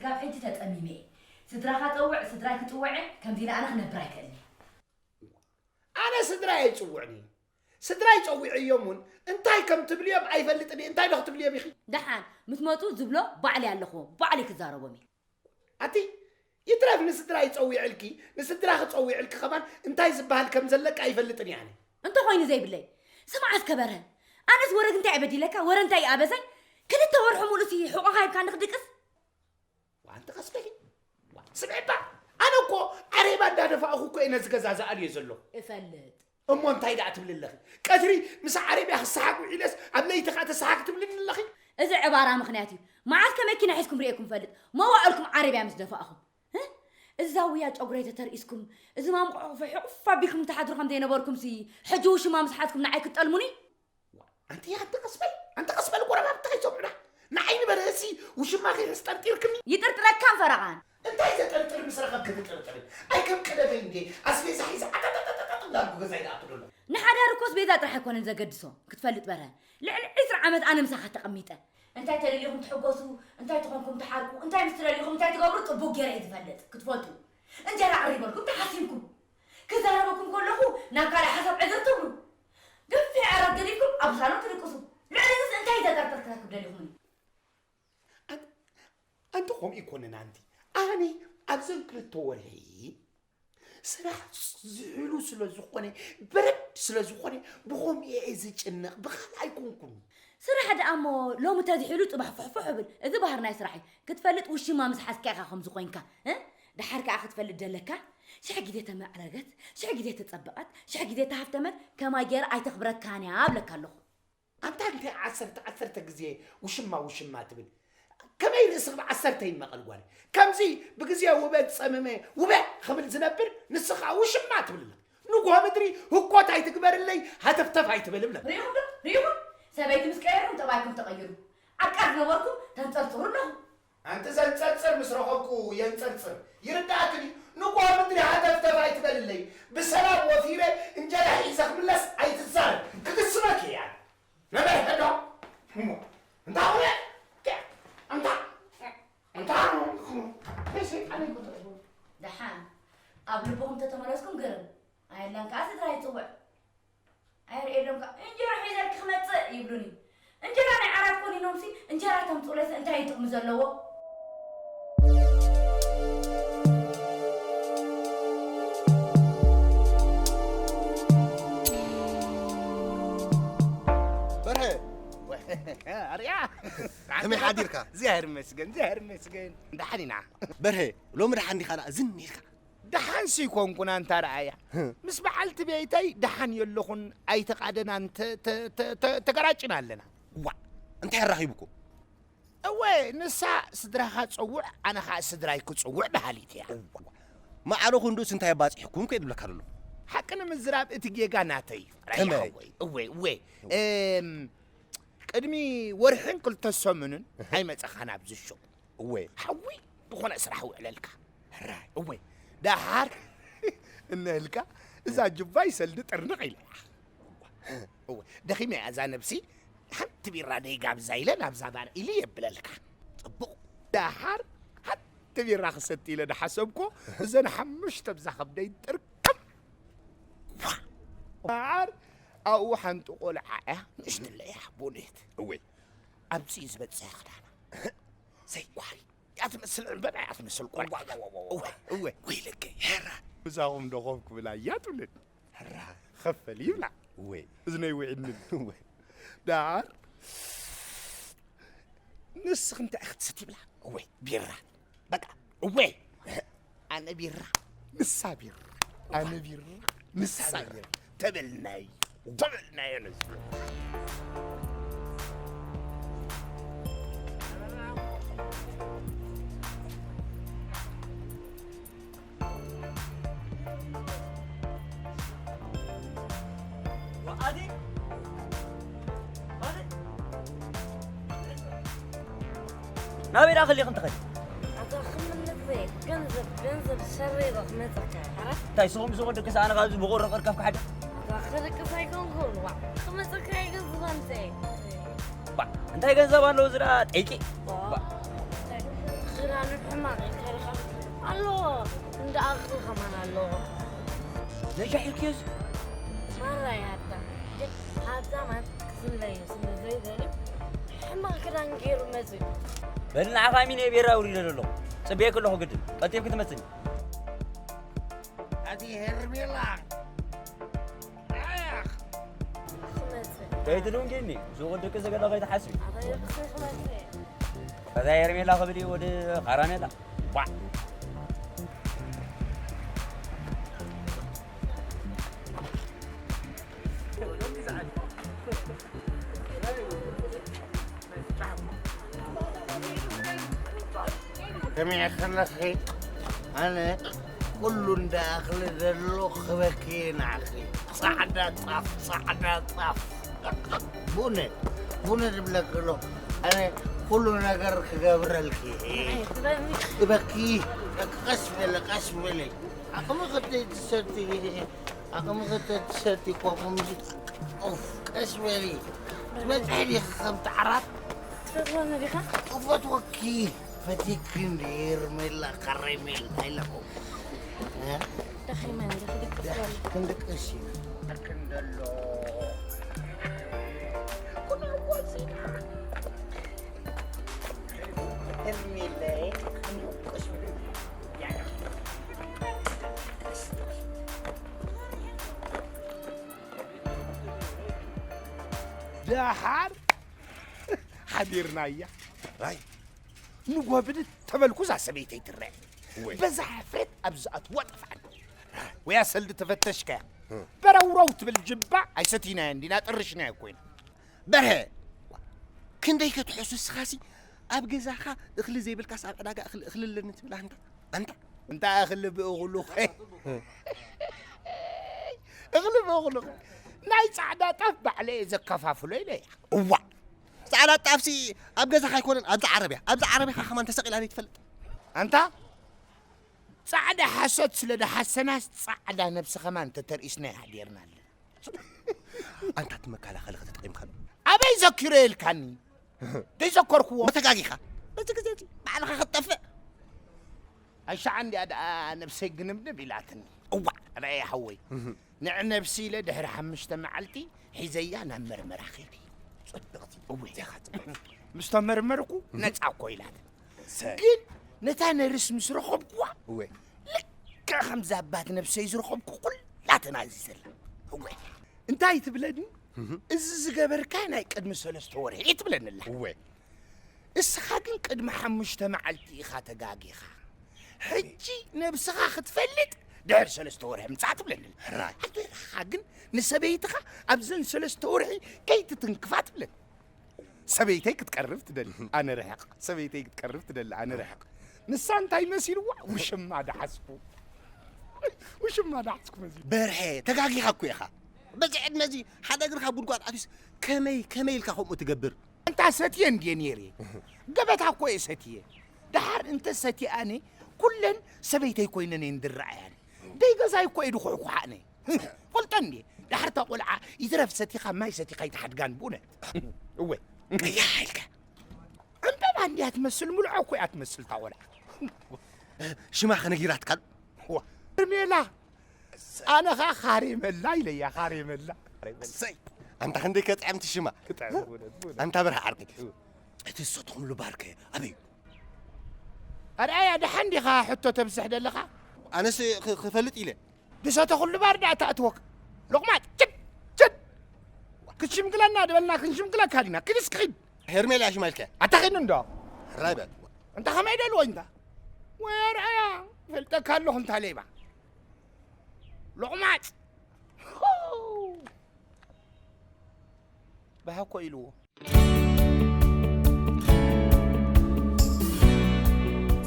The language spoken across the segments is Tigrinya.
ካብ ሕጂ ተጸሚመ እየ። ስድራኻ ጸውዕ፣ ስድራይ ክጽውዕ እየ፣ ከምዚ ኢለ ኣነ ክነብር ኣይክእልን እየ። ኣነ ስድራይ ኣይጽውዕን እየ። ስድራይ ጸዊዐዮም እውን እንታይ ከም ትብልዮም ኣይፈልጥን እየ። እንታይ ዶ ክትብልዮም ኢኺ? ደሓን ምስ መጹ ዝብሎ ባዕለይ ኣለኹዎ፣ ባዕለይ ክዛረቦም እየ። ኣቲ ይትረፍ ንስድራይ ጸዊዕልኪ፣ ንስድራኺ ጸዊዕልኪ ከማን እንታይ ዝበሃል ከም ዘለካ ኣይፈልጥን እየ ኣነ። እንተኾይኑ ዘይብለይ። ስማዕ እስከ በርሀ፣ ኣነስ ወረ እንታይ እየ በዲለካ? ወረ እንታይ እየ ኣበሰይ? ክልተ ወርሑ ሙሉእ ሲ ሕቖኻ ሂብካኒ ክድቅስ? ዋንቲ ቀስ በሊ። ዋ፣ ስምዒ እባ፣ ኣነ እኮ ዓሬባ እንዳደፋእኹ እኮ እየ ነዚ ገዛ ዝኣልዮ ዘለኹ። እፈልጥ። እሞ እንታይ ደኣ ትብሊ ኣለኺ? ቀትሪ ምስ ዓሬብያ ክሰሓቅ ውዒለስ ኣብ ለይቲ ከኣ ተሰሓቂ ትብልኒ ኣለኺ? እዚ ዕባራ ምኽንያት እዩ። መዓስ ከ መኪና ሒዝኩም ርእየኩም ፈልጥ? መዋእልኩም ዓረብያ ምስ ደፋእኹም። እ? እዛ ውያ ጨጉረይ ተተርኢስኩም፣ እዚ ማምቆ ሕቑፍ ኣቢልኩም ትሓድሩ ከም ዘይነበርኩም ሲ፣ ሕጂ ውሽማ ምስ ሓዝኩም ንዓይ ክትጠልሙኒ? ኣንቲ ኣንቲ ቀስ በል፣ ኣንቲ ቀስ በል፣ ጎረባብቲ ከይሰምዑና። ንዓይ ንበርሀሲ ውሽማ ከይሕዝ ጠርጢርክኒ? ይጥርጥረካን ፈረቓን። እንታይ ዘጠርጥር ምስ ረኸብኪ ትጥርጥሪ? ኣይ ከም ቀደመይ እንዴ ኣስቤዛ ሒዘ ዓጠጠጠጠጠጥ እንዳልኩ ገዛይ ዝኣቱ ዘሎ። ንሓዳር እኮ ኣስቤዛ ጥራሕ ኣይኮነን ዘገድሶ፣ ክትፈልጥ በርሀ። ልዕሊ ዕስራ ዓመት ኣነ ምሳኻ ተቐሚጠ። እንታይ ተደሊኹም ትሕጎሱ፣ እንታይ ተኾንኩም ትሓርቁ፣ እንታይ ምስ ትደሊኹም እንታይ ትገብሩ ጽቡቕ ገይረ እየ ዝፈልጥ፣ ክትፈልጡ። እንጀራ ኣቕሪበልኩም ተሓሲምኩም። ክዛረበኩም ከለኹ ናብ ካልእ ሓሳብ ዕዝር ትብሉ። ገፊሕ ዓራት ገዲፍኩም ኣብ ሳሎን ትድቅሱ። ልዕሊ እዚስ እንታይ ዘጠርጥር ክረክብ ደሊኹምኒ? ኣን-፣ ኣንቲ ከምኡ ኣይኮነን ኣንቲ። ኣነ ኣብዘን ክልተ ወርሒ ስራሕ ዝሕሉ ስለ ዝኾነ፣ በረድ ስለ ዝኾነ፣ ብኸምኡ እየ ዝጭነቕ፣ ብኻልእ ኣይኮንኩን። ስራሕ ደኣ እሞ ሎሚ ተዝሕሉ ጽባሕ ፉሕፉሕ እብል። እዚ ባህሪ ናይ ስራሕ እዩ። ክትፈልጥ ውሽማ ምስ ሓዝካ ኢኻ ከምዚ ኮይንካ፣ እ? ደሓር ከኣ ክትፈልጥ ደለካ፣ ሽሕ ግዜ ተመዕረገት፣ ሽሕ ግዜ ተጸበቐት፣ ሽሕ ግዜ ተሃፍተመት፣ ከማይ ገይራ ኣይተኽብረካን እያ እብለካ ኣለኹ። ኣንታ እንታይ ዓሰርተ፣ ዓሰርተ ግዜ ውሽማ፣ ውሽማ ትብል? ከመይ ርእስኺ ብዓሰርተ ይመቐል ጓለይ? ከምዚ ብግዜ ውበ ዝጸመመ ውበ ክብል ዝነብር ንስኻ ውሽማ ትብል ኣለኺ። ንግሆ ምድሪ ህኮት ኣይትግበርለይ፣ ሃተፍተፍ ኣይትበል እብለኪ። ርኢኹም ዶ? ርኢኹም? ሰበይቲ ምስ ቀየርኩም ጠባይኩም ተቐይሩ። ዓቃር ዝነበርኩም ተንጸርጽሩ ኣለኹም። ኣንቲ ዘንጸርጽር ምስ ረኸብኩ የንጸርጽር። ይርዳእኪ ድዩ? ንግሆ ምድሪ ሃተፍተፍ ኣይትበልለይ። ብሰላም ወፊረ እንጀራ ሒዘ ክምለስ ኣይትዛረብ። ክግስመኪ እየ። ነበርሀ ዶ? እሞ፣ እንታ ኾነ? ከ-፣ እንታ፣ እንታ፣ ናይ ሰይጣን ይቁጠር። ደሓን፣ ኣብ ልብኹም ተተመለስኩም ግርም። ኣየላን ከኣ ስድራ ይጽውዕ። ኣይርእየሎም ከኣ፣ "እንጀራ ሒዘልኪ ክመጽእ" ይብሉኒ። እንጀራ ናይ ዓራት ኮኒኖምሲ፣ እንጀራ ተምጽኡለይሲ እንታይ እዩ ጥቕሚ ዘለዎ? በርሀ! ኣርያ! ከመይ ሓዲርካ? እግዚኣብሔር ይመስገን፣ እግዚኣብሔር ይመስገን። ደሓን ኢና። በርሀ፣ ሎሚ ደሓን ዲኻ ደኣ ዝን ኢልካ? ደሓንሲ ኣይኮንኩን ኣንታ ረኣያ። ምስ በዓልቲ ቤተይ ደሓን የለኹን፣ ኣይተቓደናን፣ ተ-፣ ተ-፣ ተ-፣ ተ-፣ ተገራጭና ኣለና። ዋእ! እንታይ ኣራኺቡኩም? እወ፣ ንሳ ስድራኻ ጸውዕ፣ ኣነ ኸኣ ስድራይ ክጽውዕ በሃሊት እያ። እዋ፣ ማዕረ ክንዱስ እንታይ ኣባጺሕኩም ከ ዝብለካ ዘሎ? ሓቂ ንምዝራብ እቲ ጌጋ ናተይ እዩ። ራይ ከመይ? ሓወይ። እወ፣ እወ። እም፣ ቅድሚ ወርሕን ክልተ ሰሙንን ኣይመጸኻን ኣብዚ ሹቕ። እወ። ሓዊ ዝኾነ ስራሕ ውዕለልካ። ሕራይ። እወ። ደሓር እነህልካ እዛ ጅባይ ሰልዲ ጥርንቕ ኢለ። እወ። ደኺመ እያ እዛ ነብሲ። ሓንቲ ቢራ ደይጋብዛ ኢለ ናብዛ ባር ኢሊ የብለልካ። ጽቡቕ። ደሓር ሓንቲ ቢራ ክሰቲ ኢለ ደሓሰብኮ እዘን ሓሙሽተ ብዛ ከብደይ ጥርቅም። ደሓር ኣብኡ ሓንቲ ቆልዓ እያ፣ ንእሽትለ እያ፣ ቦኔት። እወ። ኣብዚ እዩ ዝበጽሕ ክዳና። ዘይኳሪ። እያ ትመስል ዕምበባ እያ ትመስል ቆልዓ። እዋ፣ እዋ፣ እዋ፣ እዋ። እወ፣ እወ። ወይለከ፣ ሄራ። ምሳኹም ዶ ኮፍ ክብላ እያ ትብለኒ። ሄራ። ኸፈል ይብላ። እወ። እዝነይ ውዒድኒ። እወ። ደሓር ንስኺ እንታይ ክትሰቲ ይብላ። እወ፣ ቢራ። በቃ፣ እወ። ኣነ ቢራ፣ ንሳ ቢራ፣ ኣነ ቢራ፣ ንሳ ቢራ። ተበልናዮ፣ ተበልናዮ ነዚ። ወኣዲ፣ ወኣዲ። ናበይ ደኣ ከሊኽን ትኸዲ? ኣታ ክምልጥ ዘይ፣ ገንዘብ፣ ገንዘብ ሰረይ ዶ ክመጸካ፣ ሓራ? እንታይ ስኹም ስኹም ደቂ ሰኣነ ካብዚ ብቑርቕር ከፍ ክሓደ? ኣታ ክርቅስ ኣይኮንኩን፣ ዋ፣ ክመጸካ እዩ ገንዘብ ኣምጸ። ባ፣ እንታይ ገንዘብ ኣለዎ እዚ ደኣ ጠይቂ? ባ፣ ባ። ክዳኑ ሕማቕ ኢልካ ኢኻ ኣሎ። እንዳ ኣኽሊ ከማን ኣለዎ። ነጃሕ ኢልክዮስ? ማራ ያታ። ግን ሃብታማት ክፍለዩ ስለ ዘይደልዩ ሕማቕ ክዳን ገይሩ መጺኡ። በል ንዓኻ ሚን የቤራ ውሪደ ዘሎ። ጽቤ ከለኹ ግድን ቀልጢፍኪ ትመጽኒ። ኣቲ ሄርሜላ። ኣያኽ። ክመጽእ። ከይትድንጊኒ፣ ሱቕ ድቂ ዝገለ ከይትሓስቢ። ኣታ የብስኽ መጽእ። ከዛ ሄርሜላ ክብል እዩ ወዲ ካራሜላ። ቧዕ። ከመይ ከለኺ ኣነ ኩሉ እንዳ ኣኽሊ ዘሎ ክበኪ ንዓኺ ጻዕዳ ጣፍ ጻዕዳ ጣፍ ቡነ ቡነ ዝብለኪ ኣሎ ኣነ ኩሉ ነገር ክገብረልኪ ክበኪ ቀስ በለ ቀስ በለ ዓቕሚ ክትሰቲ ዓቕሚ ክትሰቲ እኮ ከምዚ ኡፍ ቀስ በሊ ትበጽሒ ዲኺ ከምቲ ዓራት ትፈትወኒ ዲኻ? እፈትወኪ ፈቲኪ እንዲ ሄርሜላ ካሬሜላ ኢለኹ። እ? ደኺመ እንዲ ክድቅስ በሊ። ክንድቅስ ኢና። ክንደሎ። ኩሉ እኮ እዚና። ሄርሜላዬ፣ ክንድቅስ በሊ። ደሓር ሓዲርናያ። ራይ ንጎብድ ተበልኩ እዛ ሰበይተይ ትረአ። ወይ። በዛ ሕፍረት ኣብ ዝኣትዎ ጠፍኣኒ። ወያ ሰልዲ ተፈተሽካያ። በረውረው ትብል ጅባ ኣይሰቲናያ እንዲና ጥርሽናያ እኮ ኢና። በርሀ ክንደይ ከትሕሱ እስኻሲ ኣብ ገዛኻ እኽሊ ዘይብልካስ ኣብ ዕዳጋ እኽሊ እኽሊ ኣለኒ ትብል ኣንታ ኣንታ እንታይ እኽሊ ብእኽሉ እኽሊ ብእኽሉ ናይ ጻዕዳ ጣፍ ባዕለ እየ ዘከፋፍሎ ኢለ እያ። እዋ ጻዕዳ ጣፍሲ ኣብ ገዛኻ ኣይኮነን ኣብዛ ዓረብያ ኣብዛ ዓረብያ ከማን ተሰቒላ ዘይትፈልጥ ኣንታ ጻዕዳ ሓሶት ስለ ደሓሰናስ ጻዕዳ ነብሲ ከማን ተተርኢስና ይሓዲርና ኣለና። ኣንታ እቲ መከላኸሊ ከተጠቒምካሉ ኣበይ ዘኪሮ የልካኒ ዘይዘከርክዎ ተጋጊኻ በዚ ግዜ እዚ ባዕልኻ ክትጠፍእ ኣሻዓ እንዲኣ ደኣ ነብሰይ ግንብንብ ኢላትኒ እዋ ኣበየ ሓወይ ንዕ ነብሲ ኢለ ድሕሪ ሓሙሽተ መዓልቲ ሒዘያ ናብ መርመራ ኸይደ ጽብቕቲ እወ ዜኻ ጽብቕቲ ምስ ተመርመርኩ ነጻ እኮ ኢላትኒ ግን ነታ ነርስ ምስ ረኸብኩዋ እወ ልክዕ ከምዛ ኣባት ነብሰይ ዝረኸብኩ ኩላተን ኣዚዘላ እወ እንታይ ትብለኒ እዚ ዝገበርካዮ ናይ ቅድሚ ሰለስተ ወርሒ እዩ ትብለኒ ኣላ እወ እስኻ ግን ቅድሚ ሓሙሽተ መዓልቲ ኢኻ ተጋጊኻ ሕጂ ነብስኻ ክትፈልጥ ድሕሪ ሰለስተ ወርሒ ምጻእ ትብለኒ ኣላ ሕራይ ኣደራኻ ግን ንሰበይትኻ ኣብዘን ሰለስተ ወርሒ ከይትትንክፋ ትብለኒ ሰበይተይ ክትቀርብ ትደሊ ኣነ ርሕቕ ሰበይተይ ክትቀርብ ትደሊ ኣነ ርሕቕ ንሳ እንታይ መሲልዋ ውሽማ ደሓስኩ ውሽማ ደሓስኩ መሲሉ በርሀ ተጋጊኻ እኮ ኢኻ በዚ ዕድመ እዚ ሓደ እግርኻ ጉድጓድ ኣትዩስ ከመይ ከመይ ኢልካ ከምኡ ትገብር ኣንታ ሰትየ እንድየ ነይረ ገበታ እኮ እየ ሰትየ ደሓር እንተ ሰትየ ኣነ ኩለን ሰበይተይ ኮይነን እየን ዝረኣያኒ ደይ ገዛይ እኮ እየ ድኹሕኩሓ ኣነ ፈልጦ እንዴ ዳሕርታ ቆልዓ ይትረፍ ሰቲኻ ማይ ሰቲኻ ይትሓድጋን ብእውነት እወ ቀያሕ ኢልካ ዕምበባ እንዲያ ትመስል ሙልዖ እኮ እያ ትመስል እታ ቆልዓ ሽማ ከነጊራትካል ዋ ርሜላ ኣነ ኸዓ ካሬመላ ኢለያ ካሬመላ ሰይ ኣንታ ክንደይ ከጥዕምቲ ሽማ ኣንታ በርሃ ዓርቂ እቲ ዝሰትኹምሉ ባርከ ኣበዩ ኣርኣያ ደሓን ዲኻ ሕቶ ተብዝሕ ደለኻ ኣነስ ክፈልጥ ኢለ ድሰተ ኩሉ ባር ደኣ ተኣትወክ ሎቕማጥ ችድ ችድ ክትሽምግለና ድበልና ክንሽምግለካ ዲና ክድስ ክኺድ ሄርሜላ ሽማልከ ኣታ ኺድ እንዶ ራይ በል እንታ ኸመይ ደልዎ እንታ ወይ ኣርኣያ ፈልጠካ ኣለኹ እንታ ሌባ ሎቕማጥ ብሃኮ ኢልዎ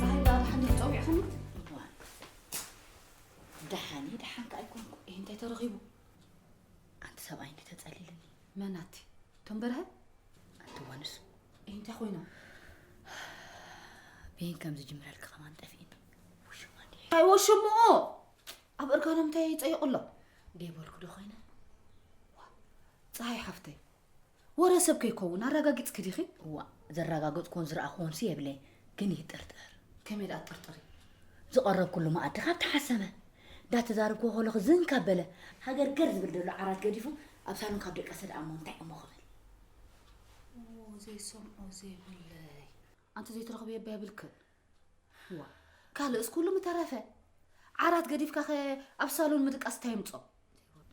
ዛህራ ሓንቲ ክፀዊዕኽኒ? እዋ፣ ደሓን እየ፣ ደሓን ከኣ ኣይኮንኩ። እህ፣ እንታይ ተረኺቡ? ኣንቲ ሰብኣይ እንዲ ተጸሊልኒ። መን ኣቲ? ቶም በርሀ? ኣንቲ ዋንሱ። እህ፣ እንታይ ኮይኖም? ብሄን ከም ዝጅምረልኪ ከማን ጠፊእኒ። ውሽማ እንዲ። ኣይ፣ ወሽምኦ! ኣብ እርጋኖም እንታይ ይጸይቑ ኣሎ? ደይበልኩ ዶ ኮይነ? ዋ፣ ፀሃይ ሓፍተይ፣ ወረ ሰብ ከይከውን ኣረጋጊፅኪ ዲኺ? እዋእ ዘረጋገፅኩዎን ዝረኣኽዎንሲ የብለይን፣ ግን ይጥርጠር። ከመይ ደኣ ትጥርጥሪ? ዝቐረብኩሉ መኣዲ ካብ ተሓሰመ፣ እንዳተዛረብክዎ ከለኹ ዝን ካብ በለ፣ ሃገር ገር ዝብል ዘሎ ዓራት ገዲፉ ኣብ ሳሎን ካብ ደቀሰ ደኣ እሞ እንታይ እሞ ክብል? ኦ፣ ዘይሰምዖ ዘይብለይ። ኣንቲ ዘይትረኽብዮ እባ የብልክን። ዋ፣ ካልእስ ኩሉ ምተረፈ። ዓራት ገዲፍካኸ ኣብ ሳሎን ምድቃስ እንታይ የምጾ?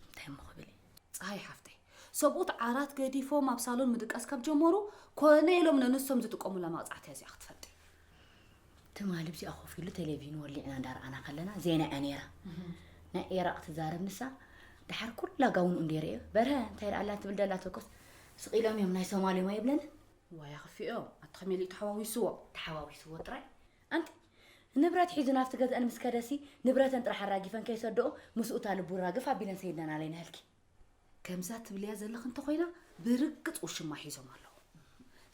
እንታይ እሞ ክብል እዩ? ጸሃይ ሓፍተይ፣ ሰብኡት ዓራት ገዲፎም ኣብ ሳሎን ምድቃስ ካብ ጀመሩ፣ ኮነ ኢሎም ነንሶም ዝጥቀሙላ መቕጻዕቲ እያ እዚኣ ክትፈልጢ። ትማሊ ብዚኣ ኮፍ ኢሉ ቴሌቪዥን ወሊዕና እንዳረኣና ከለና ዜና እያ ነይራ። ናይ ኢራቕ ትዛረብ ንሳ። ደሓር ኩላ ጋውንኡ እንድየ ርእዮ፣ በርሀ እንታይ ደኣ ኣላ ትብል ደላ ተኮስ። ስቕ ኢሎም እዮም ናይ ሶማል እዮም ኣይብለንን። ዋይ ኣኽፊኦም፣ ኣቲ ከመይ ኢሉ ተሓዋዊስዎ? ተሓዋዊስዎ ጥራይ። ኣንቲ ንብረት ሒዙ ናብቲ ገዝአን ምስ ከደሲ፣ ንብረተን ጥራሕ ኣራጊፈን ከይሰደኦ፣ ምስኡ እታ ልቡ ራግፍ ኣቢለን ሰይድናን ኣለይናሃልኪ። ከምዛ ትብልያ ዘለኺ እንተኾይና፣ ብርግጽ ውሽማ ሒዞም ኣለዉ።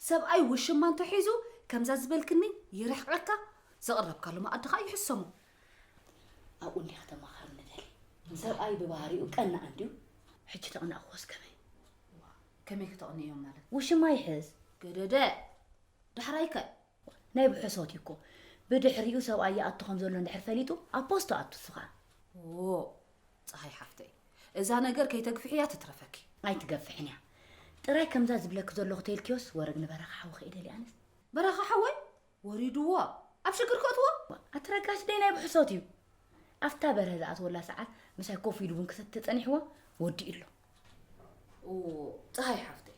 ሰብኣይ ውሽማ እንተሒዙ፣ ከምዛ ዝበልክኒ ይርሕቐካ፣ ዘቕረብካሉ መኣዲ ኸኣ ይሕሰሞ። ኣብኡ እንዲኻ ተማኸር ንደሊ። ሰብኣይ ብባህሪኡ ቀናእ እንድዩ። ሕጂ ተቕናእክዎስ ከመይ? ከመይ ክተቕንዮም ማለት? ውሽማ ይሕዝ። ገደደ፣ ዳሕራይከ? ናይ ብሕሶት እዩ እኮ። ብድሕሪኡ ሰብኣይ ይኣቱ ከም ዘሎ እንድሕር ፈሊጡ፣ ኣብ ፖስቶ ኣቱ እሱ ኸኣ። ኦ፣ ጸሃይ ሓፍተይ፣ እዛ ነገር ከይተግፍሕያ ትትረፈኪ። ኣይትገፍሕን እያ። ጥራይ ከምዛ ዝብለኪ ዘለኹ ተይልክዮስ፣ ወረግ ንበረኻ ሓውኺ እየ ደልየ ኣነስ። በረኻ ሓወይ? ወሪድዎ። ኣብ ሽግር ከእትዎ? ኣቲ ረጋሽ ደይ ናይ ብሕሶት እዩ። ኣብታ በርሀ ዝኣትወላ ሰዓት ምሳይ ኮፍ ኢሉ ቡን ክሰቲ ተጸኒሕዎ፣ ወዲኡ ኣሎ። ኦ፣ ጸሃይ ሓፍተይ፣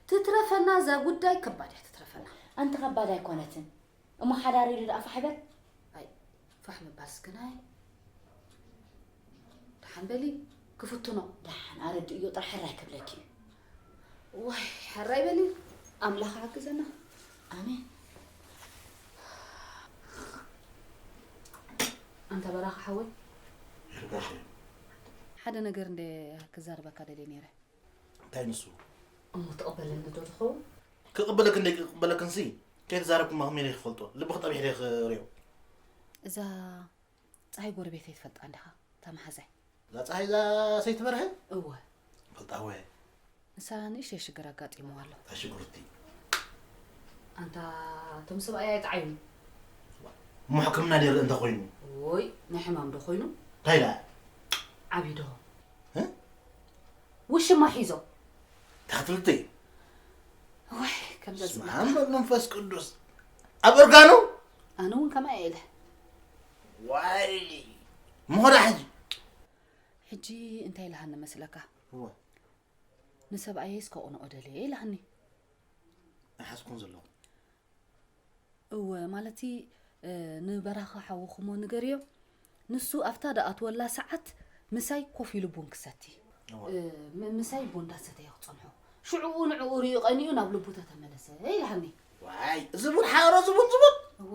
ትትረፈና እዛ ጉዳይ፣ ከባድ እያ ትትረፈና። ኣንቲ ከባድ ኣይኮነትን። እሞ ሓዳር ኢሉ ደኣ ፋሕ በል። ኣይ፣ ፋሕ ምባል እስክናይ። ደሓን በሊ፣ ክፍትኖ። ደሓን ኣረድእዮ፣ ጥራሕ ሕራይ ክብለኪ እዩ። ዋይ፣ ሕራይ በሊ፣ ኣምላኽ ሓግዘና። ኣሜን። ኣንታ በራኺ ሓወይ። ይርጋሽ። ሓደ ነገር እንደ ክዛረበካ ደልየ ነይረ። እንታይ ንሱ? እሞ ትቕበለኒ ዶ ትኸውን? ክቕበለክን ደይ ክቕበለክንሲ፣ ከይተዛረብኩማ ከመይ ኢለ ክፈልጦ? ልብኺ ጠቢሕ ኢለ ክርእዮ። እዛ ጸሃይ ጎረቤተይ ትፈልጣ እንዲኻ? እታ መሓዛይ። እዛ ጸሃይ እዛ ሰይቲ በርሀ? እወ። ፈልጣ እወ። ንሳ ንእሽተይ ሽግር ኣጋጢምዋ ኣሎ። እታ ሽጉርቲ። ኣንታ እቶም ሰብኣይ ኣይጠዓዩን። እሞ ሕክምና ደይርኢ እንተ ኾይኑ? ኦይ፣ ናይ ሕማም ዶ ኾይኑ? እንታይ ደኣ? ዓብዩ ዶ? እ? ውሽማ ሒዞም። ተኽትልቲ። ወይ፣ ከምዛ በስመ ዝብለካ። ኣብ ወወልድ ወመንፈስ ቅዱስ። ኣብ እርጋኑ? ኣነ እውን ከምኣ እየ ኢለ። ዋይ። ምኾና ሕጂ? ሕጂ እንታይ ኢልሃኒ መስለካ? እወ። ንሰብኣየይስ ከቕንኦ ደልየ ኢልሃኒ። ኣይሓዝኩን ዘለኹ። እወ፣ ማለቲ፣ እ፣ ንበራኺ ሓውኹሞ ንገርዮ። ንሱ ኣብታ ደኣትወላ ሰዓት ምሳይ ኮፍ ኢሉ ቡን ክሰቲ። እወ። እ፣ ም-፣ ምሳይ ቡን እንዳሰተየ ክጸንሖ። ሽዑኡ ንዕኡ ርእዩ ቀኒኡ ናብ ልቡ ተተመለሰ ኢልሃኒ። ዋይ፣ እዚ ቡን ሓሮ፣ እዚ ቡን፣ እዚ ቡን። እወ።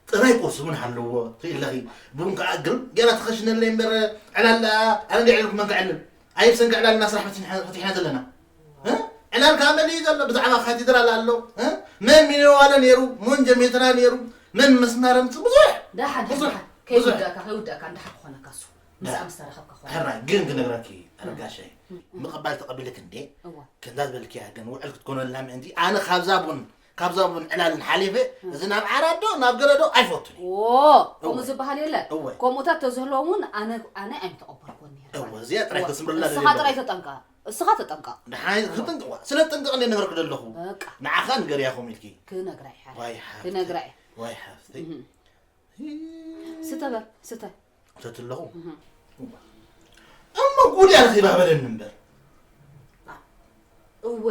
ጥራይ ቁርሲ እውን ሃለዎ፣ ትርኢ ኣለኺ። ቡን ከኣ ግርም ጌራ ትኸሽነለይ እምበር፣ ዕላል ደኣ ኣነ እንዲየ ዕልልኩ መን ከዕልል? ኣይ ብሰንኪ ዕላልና ስራሕ ፈቲሕና፣ ፈቲሕና ዘለና። እ? ዕላል ከኣ መሊኡ ዘሎ፣ ብዛዕባ ካቴድራል ኣሎ። እ? መን ሚኒዋለ ነይሩ? መን ጀሜትራ ነይሩ? መን መስማረምቲ? ብዙሕ! ደሓን፣ ብዙሕ! ደሓን። ብዙሕ! ከይውዳእካ፣ ከይውዳእካ፣ እንዳሓ ክኾነካ እሱ። ምስኣ ምስ ተራኸብካ ክኾነካ። ሕራይ፣ ግን ክነግረኪ፣ ኣረጋሻይ፣ እም። ምቕባል ተቐቢልክ እንዴ? እዋ። ከምዛ ዝበልክያ ግን ውዕል ክትኮነልና ምእንቲ፣ ኣነ ካብዛ ቡን ካብዛ እውን ዕላልን ሓሊፈ፣ እም። እዚ ናብ ዓራት ዶ፣ ናብ ገለ ዶ ኣይፈቱን እየ። ዎ፣ ከምኡ እወ። ዝበሃል የለ። እወ። ከምኡታት ተዝህልዎም እውን ኣነ፣ ኣነ ኣይምተቐበልኩዎን ነይረ እወ፣ ማለት። እዚኣ ጥራይ እወ። ከስምረላ እስኻ ዘይብላ። ጥራይ ተጠንቀቕ። እስኻ ተጠንቀቕ። ንሓይ እም። ክጥንቀቕ፣ ስለ ጥንቀቕ እንደ ነበርኩ ዘለኹ። በቃ። ንዓኻ ንገርያ ከምኡ ኢልኪ። ክነግራ እየ ሓራይ። ዋይ ሓፍተይ። ክነግራ እየ። ዋይ ሓፍተይ። እም። ስተ በል፣ ስተ። እተትለኹ? እህ። እሞ ጉድ ያልኺ ባበለኒ እምበር። እወ።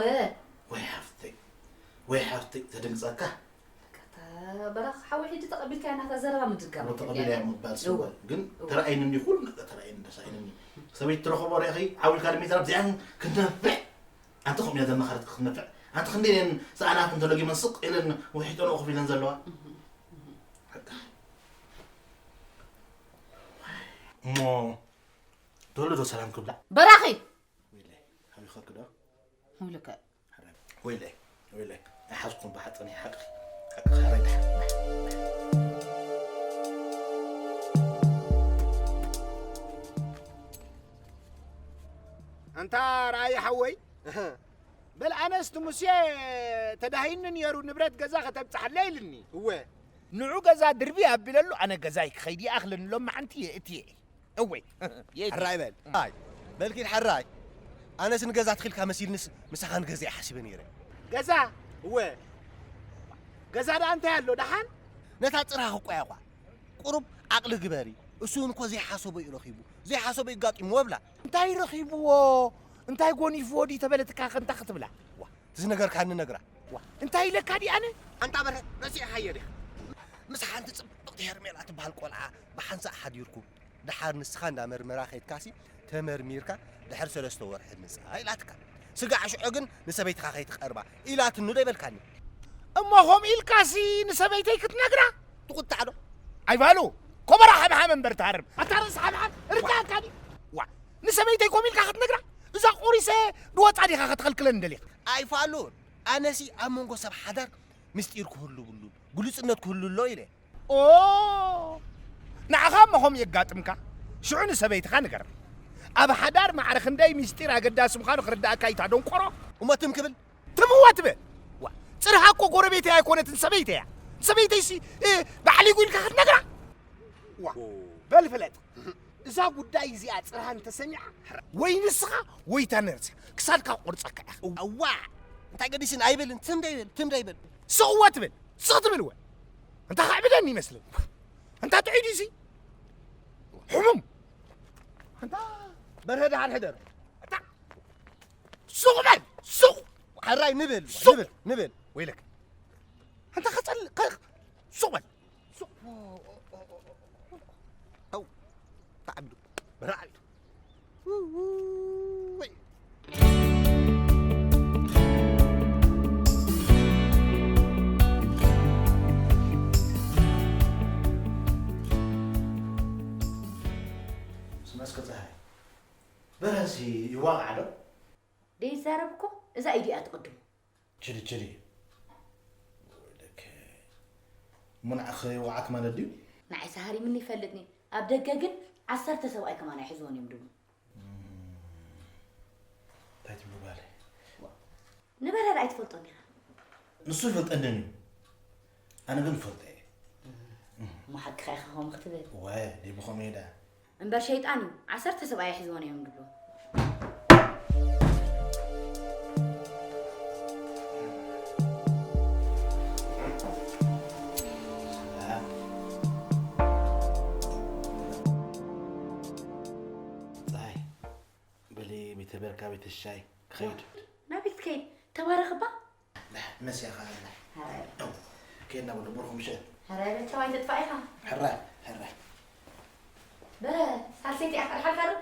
ወይ ሓፍተይ፣ ወይ ሓፍተይ፣ ተደንግጸካ? በቃ፣ እታ በራኽ ሓወይ ሕጂ ተቐቢልካያ ናታ ዘረባ ምድጋም እሞ ተቐቢለያ ኣይትደልያን። ምባል እወ። ስወ፣ ግን እወ። ተረኣይኒ እንዲ ኩሉ ነገር ተረኣይኒ ደስ ኣይለኒ። ሰበይቲ ትረኸቦ ርኢኺ፣ ዓው ኢልካ ድሜ ተረብ፣ እዚኣን ክንትነፍዕ። ኣንቲ ከምኡ እያ ዘመኻረት ክትነፍዕ። ኣንቲ ክንደይ እየን ሰኣናት እንተለጊመን ስቕ ኢለን ውሒጠንኦ ኮፍ ኢለን ዘለዋ? እህ፣ እህ። በቃ። እሞ፣ ተወልዶ ሰላም ክብላ። በራኺ! ወይለይ፣ ሓቢኸኪ ዶ? ሙሉከ። ወይለይ፣ ወይለይ፣ ኣይሓዝኩን ብሓጥኒ ሓቂ፣ ሓቂ ሓረይ ድሓን። ኣንታ ረኣየ ሓወይ፣ እህ። በል ኣነስ እቲ ሙሴ ተዳሂኒ ነይሩ ንብረት ገዛ ከተብጽሓለይ ኢልኒ። እወ። ንዑ ገዛ ድርቢ ኣቢለሉ፣ ኣነ ገዛይ ክኸይድ ይኣኽለኒ፣ ሎማዓንቲ የእትየ። እወይ፣ የእትየ። ሕራይ በል። ኣይ፣ በልኪድ ሕራይ። ኣነስ ንገዛ ትኺልካ መሲልንስ ምሳኻ ንገዛ ይሓስበ ነይረ። ገዛ? እወ። ገዛ ደኣ እንታይ ኣሎ ደሓን? ነታ ጽርሃ ክቆያ እኳ። ቁሩብ ዓቕሊ ግበሪ። እሱ እውን እኮ ዘይሓሰቦ እዩ ረኺቡ። ዘይሓሰቦ እዩ ጋጢምዎ ብላ። እንታይ ረኺብዎ? እንታይ ጎኒፍዎ ድዩ ተበለትካ ከ እንታይ ክትብላ? ዋ፣ ዝነገርካኒ ነግራ። ዋ፣ እንታይ ኢለካ ድየ ኣነ? ኣንታ በርሀ፣ ረሲዕኻዮ ዲኻ? ምስ ሓንቲ ጽብቕቲ ሄርሜላ ትበሃል ቆልዓ ብሓንሳእ ሓዲርኩም። ደሓር ንስኻ እንዳ መርመራ ከይድካሲ ተመርሚርካ ድሕሪ ሰለስተ ወርሒ ምጻእ ኢላትካ። ስጋዕ ሽዑ ግን ንሰበይትኻ ከይትቐርባ ኢላትኒ ዶ ይበልካኒ? እሞ ከምኡ ኢልካሲ ንሰበይተይ ክትነግራ? ትቑጣዕ ዶ? ኣይፋሉ፣ ኮበራ ሓምሓም እምበር ትሃርም። ኣታ ርእሲ ሓምሓም፣ ርዳእካ ድዩ? ዋ፣ ንሰበይተይ ከምኡ ኢልካ ክትነግራ? እዛ ቆሪሰ ድወጻ ዲኻ ከተኸልክለኒ ደሊኻ? ኣይፋሉን፣ ኣነሲ ኣብ መንጎ ሰብ ሓዳር ምስጢር ክህሉ ብሉን፣ ግሉጽነት ክህሉ ኣሎ ኢለ። ኦ፣ ንዓኻ እሞ ከምኡ የጋጥምካ? ሽዑ ንሰበይትኻ ንገር። ኣብ ሓዳር ማዕረ ክንደይ ምስጢር ኣገዳሲ ምዃኑ ክርድኣካ እዩ፣ እታ ደንቆሮ። እሞ ትም ክብል? ትም እወ ትበል። ዋ፣ ጽርሃ እኮ ጎረቤተይ ኣይኮነትን፣ ሰበይተይ እያ። ሰበይተይሲ፣ እ፣ ባዕሊጉ ኢልካ ክትነግራ? ዋ፣ በል ፍለጥ። እዛ ጉዳይ እዚኣ ጽርሃ እንተሰሚዓ፣ ወይ ንስኻ ወይ እታ ነርስ ክሳድካ ክቆርጸካ እያ። እዋ፣ እንታይ ገዲስን ኣይበልን፣ ትም ደይበል፣ ትም ደይበል። ስቕ እወ ትብል፣ ስቕ ትብል እወ። እንታ ከዕብደኒ ይመስለኒ። እንታ ጥዑይ ድዩሲ? ሕሙም። እንታ በርሀ ደሓን ሕደር። እንታ ሱቕ በል፣ ሱቕ። ሕራይ ንብል፣ ሱቕ። ንብል፣ ንብል። ወይለክ። ኣንታ ኸጸል-፣ ከ-፣ ሱቕ በል። ሱቕ። ኣው፣ ተዓብዱ። በርሀ ዓብዱ። ውይ። ስመስከ ፀሓይ። በርሀሲ ይዋቃዕ ዶ? ደይዛረብ እኮ እዛ ኢዱ እያ ትቕድሞ። ችሊ፣ ችሊ። ወይለከ። እሞ ንዓኺ ይወዓክ ማለት ድዩ? ንዓይ ሰሃሪ ምን ይፈልጥኒ። ኣብ ደገ ግን ዓሰርተ ሰብኣይ ከማን ኣይሕዝዎን እዮም ድብሉ። እም፣ እንታይ ትብሉ ጓለይ? ንበረር ኣይትፈልጦን ኢኻ። ንሱ ይፈልጠንን እዩ። ኣነ ግን እፈልጦ እየ። እሞ ሓቅኻ ኢኻ ከምኡ ክትብል? ወ፣ ደይ ብኸመይ ኢለ? እምበር ሸይጣን እዩ። ዓሰርተ ሰብኣይ ኣይሕዝዎን እዮም ድብሉ። ፀሓይ፣ በሊ ቤተ በርካ ቤተ ሻይ ክኸይድ። ናበይ ትከይድ? ተባረኽ እባ። ላሕ፣ መሲያኻ ላሕ። ሀረ። ኬድና ወደ ቦርኹም ሸ። ሀረ፣ በቻው ኣይተጥፋእ ኢኻ። ሀረ፣ ሀረ። በረ፣ ሳልሰይቲ ኢኻ፣ ሓልካ ዶ?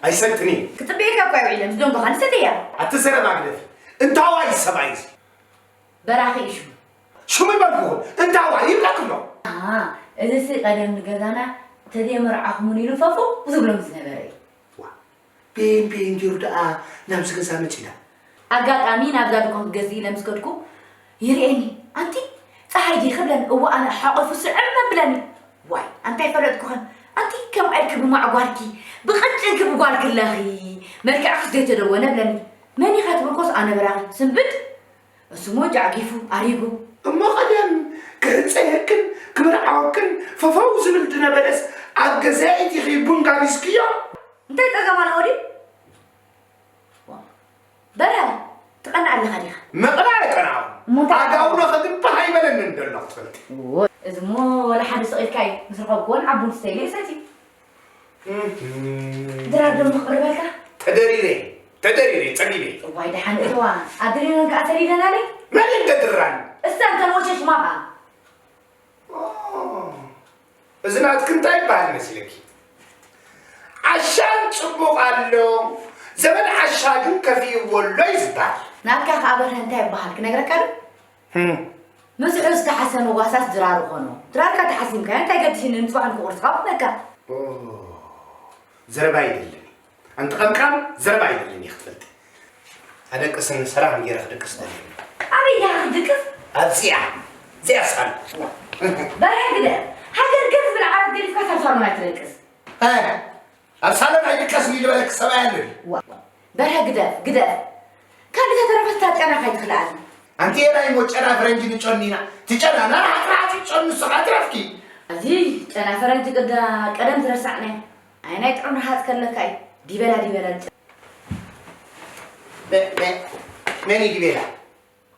ኣይሰትኒ። ክጽበየካ እኮ ውዒለ፣ ምስ ደንጎኻ ንሰተያ። ኣትሰረብ ኣግደፊ። እንታዋይ ሰብኣይ እዚ? በራኺ እዩ ሽሙ። ሽሙ ይበልኩኹም። እንታዋይ ይብለኩም ዶ? ኣሃ፣ እዚሲ ቀደም ንገዛና ተደይ መርዓኹምን ኢሉ ፈፉ ዝብሎም ዝነበረ እዩ። ዋ፣ ቤን ቤን ጌሩ ደኣ ናብዚ ገዛ መጺና። ኣጋጣሚ ናብዛ ድኳን ክገዝእ ኢለ ምስ ከድኩ ይርእየኒ። ኣንቲ፣ ጸሓይ ዲኺ ብለኒ። እወ፣ ኣነ ሓቆፉ ስዕም ብለኒ። ዋይ፣ ኣንታይ ፈለጥኩኸን? ኣንቲ፣ ከም ኣድኪ ብማዕጓርኪ፣ ብቕጭንኪ ብጓልኪ ኣለኺ፣ መልክዕክስ ዘይተደወነ ብለኒ። መን ኢኻ ትብል ኮስ ኣነ በራኺ፣ ስንብድ። እሱሞ ጃዕጊፉ ኣሪጉ። እሞ ቀደም ክህጸየክን ክምርዓወክን ፈፈው ዝብል ድነበረስ ኣብ ገዛይ ኢቲኺ ቡን ጋቢዝክዮ? እንታይ ጸገም ኣለዎ ድዩ? ዋ፣ በረ፣ ትቐንእ ኣለኻ ዲኻ? ምቕናእ ኣይቀንኣኹ። እሞ እንታይ ኣጋውሎ ከግብህ ኣይበለንን ደሎ ክትፈልጢ። ዎ፣ እዚሞ ወላ ሓደ ስቕ ኢልካ እዩ። ምስ ረኸብክዎ ንዓቡን ስተይለ ይሰትዩ። እህ። ድራር ደሞ ክቕርበልካ? ተደሪረ፣ ተደሪረ፣ ጸጊበ። እዋይ፣ ደሓን እተዋ። ኣድሪረን ከኣ ሰሊለናለይ? መን እዩ ደድራን? እሰን ተን ወሸሽማ ከኣ። ኦ፣ እዚ ናትኪ እንታይ ይበሃል መሲለኪ? ዓሻን ጽቡቕ ኣሎ፣ ዘበን ዓሻ ግን ከፊእዎ ኣሎ እዩ ዝበሃል። ናትካ ከኣ በርሀ እንታይ ይበሃል ክነግረካ ዶ? ህም። ምስኡ ዝተሓሰመ ጓሳስ ድራሩ ኾኖ። ድራርካ ተሓሲምካዮ እንታይ ገድሽኒ ንጽባሕ ንክቑርስኻ ኩነካ። ኦ፣ ዘረባ ይደልን። ኣንቲ ቀምቃም ዘረባ ይደልን እየ ክትፈልጢ። ኣደቅስን ሰላም ገይረ ክድቅስ ደልየ። ኣበይ ኢኻ ክትድቅስ? ኣብዚኣ። እዚኣ ሳል። በርሀ ግደ። ሃገር ገፍ ዝብል ዓራት ገዲፍካ ሳብ ሳሎን ኣይትደቅስ። እ፣ ኣብ ሳሎን ኣይድቀስን እዩ ዝበለኪ ሰብኣይ ኣሎ ድዩ? ዋ፣ በርሀ ግደፍ፣ ግደፍ። ካልእ ተተረፈ ታጨና ካይትኽልኣኒ። ኣንቲ የናይ ሞ ጨና ፈረንጂ ንጨኒና ትጨና ናራሓት ራሓት ጨኑ ንስኻ ትረፍኪ። ኣዚ ጨና ፈረንጂ ቅዳ ቀደም ዝረሳዕናዮ። ኣይ ናይ ጥዑም ረሃጽ ከለካ እዩ። ዲበላ ዲበላ ጨ- መ- መ- መን እዩ ዲበላ?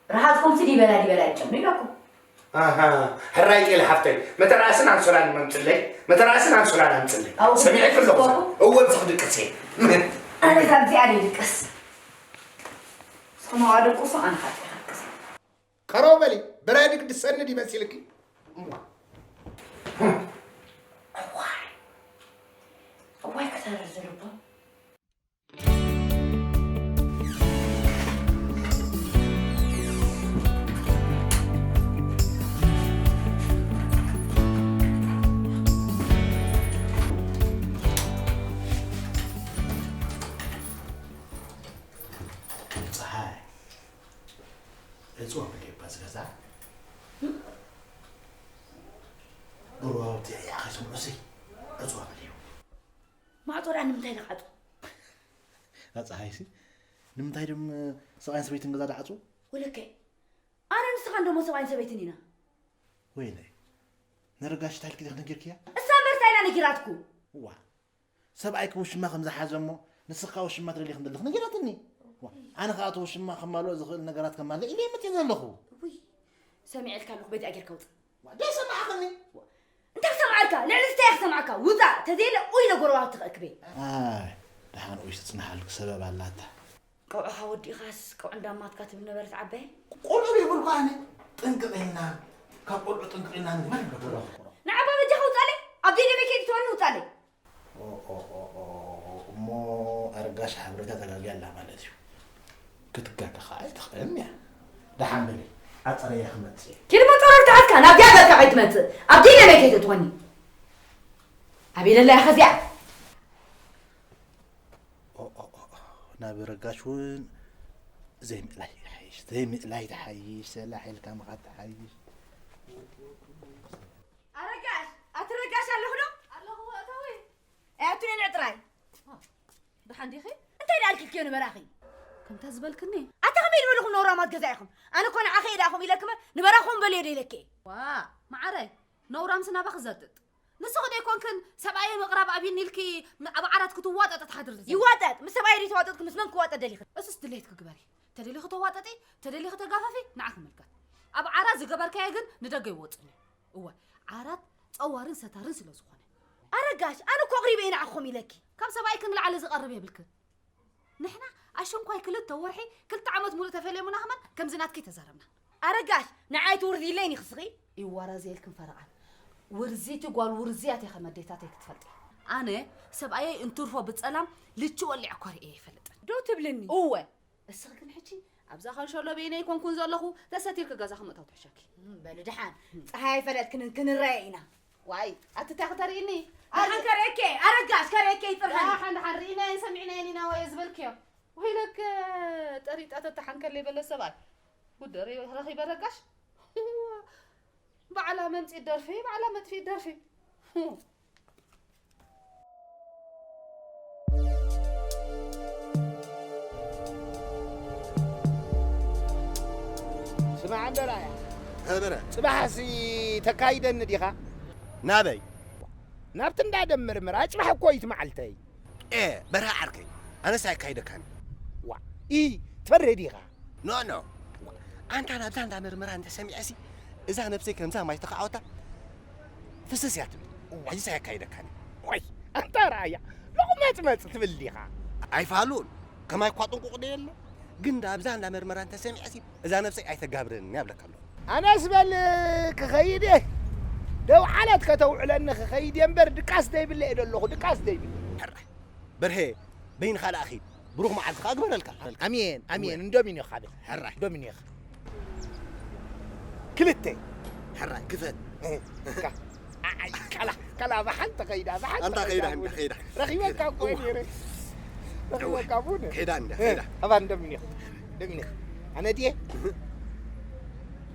ረሃጽ ኮምሲ ዲበላ ዲበላ ይጨኑ ኢለኩም። ኣሃ፣ ሕራይ ጤል ሓፍተይ፣ መተራእስን ኣንሶላን መምጽለይ፣ መተራእስን ኣንሶላን ኣምጽለይ። ኣው፣ ሰሚዐ ከለኹ፣ ክስበኹ? እወ፣ ዝኽድቅስ እየ። ኣነ ካብዚኣ ደይድቅስ። ስኹም ኣዋ ደቁሱ፣ ኣነ ካብዚኣ ክድቅስ። ቀረው በሊ፣ ብራድግ ድሰንድ ይመሲልኪ። እዋ። እዋይ። እዋይ፣ ክተርር ዝልቦ። ፀሓይ፣ ዕፅዋ መሊኡባ ዝገዛ። ጎረባብቲ እያ ከይሰምዑ ሲ ዕፅዋ መሊኡ። ማዕጾ ደኣ ንምንታይ ንዓጹ? እታ ፀሓይሲ፣ ንምንታይ ድም ሰብኣይን ሰበይትን ገዛ ደዓጹ? ወለከ፣ ኣነ ንስኻ እንደሞ ሰብኣይን ሰበይትን ኢና። ወይለይ፣ ነረጋሽ ታልኪ ዲኻ ነጊርክያ? እሳ እምበር እንታይ ኢላ ነጊራትኩ? ዋ፣ ሰብኣይኪ ውሽማ ከም ዝሓዘ እሞ፣ ንስኻ ውሽማ ትደሊ ከም ዘለኽ ነጊራትኒ። ዋ፣ ኣነ ኸኣ እቲ ውሽማ ከማልኦ ዝኽእል ነገራት ከማልእ ኢለ እየ መጺአ ዘለኹ። ውይ፣ ሰሚዐልካ ኣለኹ፣ በዚኣ ጌርካ ውጽእ። ዋ፣ ደይ ሰማዕኽኒ። እንታይ ክሰምዓልካ? ልዕሊ ዝታይ ክሰምዓካ? ውጻእ! ተዘየለ ኡይ ኢለ ጎረባብቲ ከእክቤ። ኣይ፣ ደሓን ኡይ ትጽንሓልክ ሰበብ ኣላታ። ቀውዕኻ ወዲእኻስ ቀውዒ እንዳማትካ ትብል ነበረት ዓባይ። ቆልዑ ይብልኩ ኣነ። ጥንቅቕ ኢልና፣ ካብ ቆልዑ ጥንቅቕ ኢልና ንግበር ይብለኩ። ንዓባ በጃኻ ውጻለይ። ኣብ ደይ ደመይ ከይትተወኒ ውጻለይ። ኦ፣ ኦ፣ ኦ፣ ኦ፣ እሞ ኣረጋሽ ሓበሬታ ተጋግያ ኣላ ማለት እዩ። ክትጋገ ኸዓ ኣይትኽእልን እያ። ደሓን በሊ፣ ኣጸረየ ክመጽእ እየ። ኪድ መጸረር ተሓዝካ፣ ናብ ዲያገርካ ከይትመጽእ፣ ኣብ ደይ ደመይ ከይትእትወኒ። ኣበይ ደላ ኢኻ እዚኣ? ኦ፣ ኦ፣ ኦ፣ ኦ፣ ናብ ረጋሽ እውን ዘይምእላይ ይሓይሽ፣ ዘይምእላይ ትሓይሽ፣ ሰላሕ ኢልካ ምኻድ ትሓይሽ። ኣረጋሽ፣ ኣቲ ረጋሽ ኣለኹ ዶ? ኣለኹ፣ ኣታዊ። ኣይ፣ ኣቱኒ ንዕ ጥራይ። ደሓን ዲኺ? እንታይ ደኣ ኣልኪልክዮ ንበራኺ? ከምታ ዝበልክኒ። ኣታ ከመይ ዝበልኹም ነውራማት ገዛ ኢኹም? ኣነ እኮ ንዓኺ እየ ደኣኹም ኢለኪ እምበር ንበራኹም በልዮ ዶ ኢለኪ እየ? ዋ፣ መዓረይ፣ ነውራምሲ ናባኺ ዘርጥጥ። ንስኺ ዶ ኣይኮንክን ሰብኣየይ ምቕራብ ኣብይኒ ኢልኪ ም-፣ ኣብ ዓራት ክትዋጠጥ ትሓድሪ ዘለኺ? ይዋጠጥ? ምስ ሰብኣየይ ዶ ይተዋጠጥኩ ምስ መን ክዋጠጥ ደሊኺ? እሱስ ድሌትኪ ግበሪ። ተደሊኺ ተዋጠጢ፣ ተደሊኺ ተጋፈፊ፣ ንዓኺ ይምልከት። ኣብ ዓራት ዝገበርካዮ ግን ንደገ ይወጽን እዩ። እወ፣ ዓራት ጸዋርን ሰታርን ስለ ዝኾነ። ኣረጋሽ፣ ኣነ እኮ ኣቕሪበ እየ ንዓኹም ኢለኪ። ካብ ሰብኣይኪ ንላዕሊ ዝቐርብ የብልክን። ንሕና ኣሸንኳይ ክልተ ወርሒ፣ ክልተ ዓመት ሙሉእ ተፈልየሙና ከማን ከምዚ ናትኪ ተዛረብና። ኣረጋሽ፣ ንዓይ ትውርዝይለይን ኢኺ ስኺ? ይዋራዘየልክን ፈረቓን። ውርዚቲ ጓል ውርዝያት ኢኺ መዴታተይ ክትፈልጢ። ኣነ ሰብኣየይ እንትርፎ ብጸላም ልቺ ወሊዐ እኳ ርእየ ኣይፈልጥን። ዶ ትብልኒ? እወ። እስኺ ግን ሕጂ ኣብዛ ካንሸሎ በይነይ ኣይኮንኩን ዘለኹ፣ ተሰቲርኪ ገዛኺ ምእታው ትሕሸኪ። እም፣ በሊ ደሓን፣ ጸሓይ ኣይፈለጥክንን ክንረኣየ ኢና። ዋይ፣ ኣቲ እንታይ ክተርእይኒ? ደሓን ከርእየኪ፣ ኣረጋሽ ከርእየኪ ይጥርሃኒ። ደሓን፣ ደሓን ርኢናየን ሰሚዕናየን ኢና ወየ ዝበልክዮ። ወይለከ ጠሪጣ ተተሓንከለይ በለ ሰብኣይ። ጉድ ረ-፣ ረኺበ ረጋሽ። ባዕላ መምጺት ደርፊ፣ ባዕላ መጥፊት ደርፊ። ስማዕ እምበር ኣያ። ነበረ። ጽባሕሲ ተካይደኒ ዲኻ? ናበይ? ናብቲ እንዳ ደም ምርመራ። ጽባሕ እኮ እዩ እቲ መዓልተይ። ኤ፣ በርሀ ዓርከይ፣ ኣነስ ኣይካይደካን። ዋ፣ ኢ፣ ትፈርህ ዲኻ? ኖ፣ ኖ። ኣንታ ናብዛ እንዳ መርመራ እንተ ሰሚዐሲ፣ እዛ ነብሰይ ከምዛ ማይ ተኻዖታ ፍስስ እያ ትብል። እዋ። ሕጂስ ኣየካይደካን እዩ። ወይ፣ ኣንታ ረኣያ፣ ሎቕመጽመጽ ትብል ዲኻ? ኣይፋሉን። ከማይ እኳ ጥንቁቕ ዶ የለ? ግን ዳብዛ እንዳ መርመራ እንተ ሰሚዐሲ፣ እዛ ነብሰይ ኣይተጋብረንን እያ እብለካ ኣለኹ። ኣነስ በል ክኸይድ እየ። ደው ዓለት ከተውዕለኒ ክኸይድ እየ እምበር፣ ድቃስ ዘይብለ እየ ደለኹ፣ ድቃስ ዘይብለ። ሕራይ። በርሄ፣ በይንኻ ደኣ ኺድ። ብሩኽ መዓልቲ ኸኣ ግበረልካ። ኣሜን፣ ኣሜን። እወ። እንዶሚኒዮ ኻብል። ሕራይ። እንዶሚኒዮ። ክልተ። ሕራይ፣ ክፈት። እ፣ ካ-፣ ኣይ፣ ካላ፣ ካላ፣ ብሓንቲ ኸይዳ፣ ብሓንቲ ኣንታ ኸይዳ፣ ኸይዳ፣ ኸይዳ። ረኺበካ እኮ እየ እዋ። ነይረ። ረኺበካ እዋ። ቡን። ኸይዳ እንዳ፣ እ፣ ኸይዳ። ኣባ እንዶሚኒዮ። እንዶሚኒዮ። ኣነ ድየ?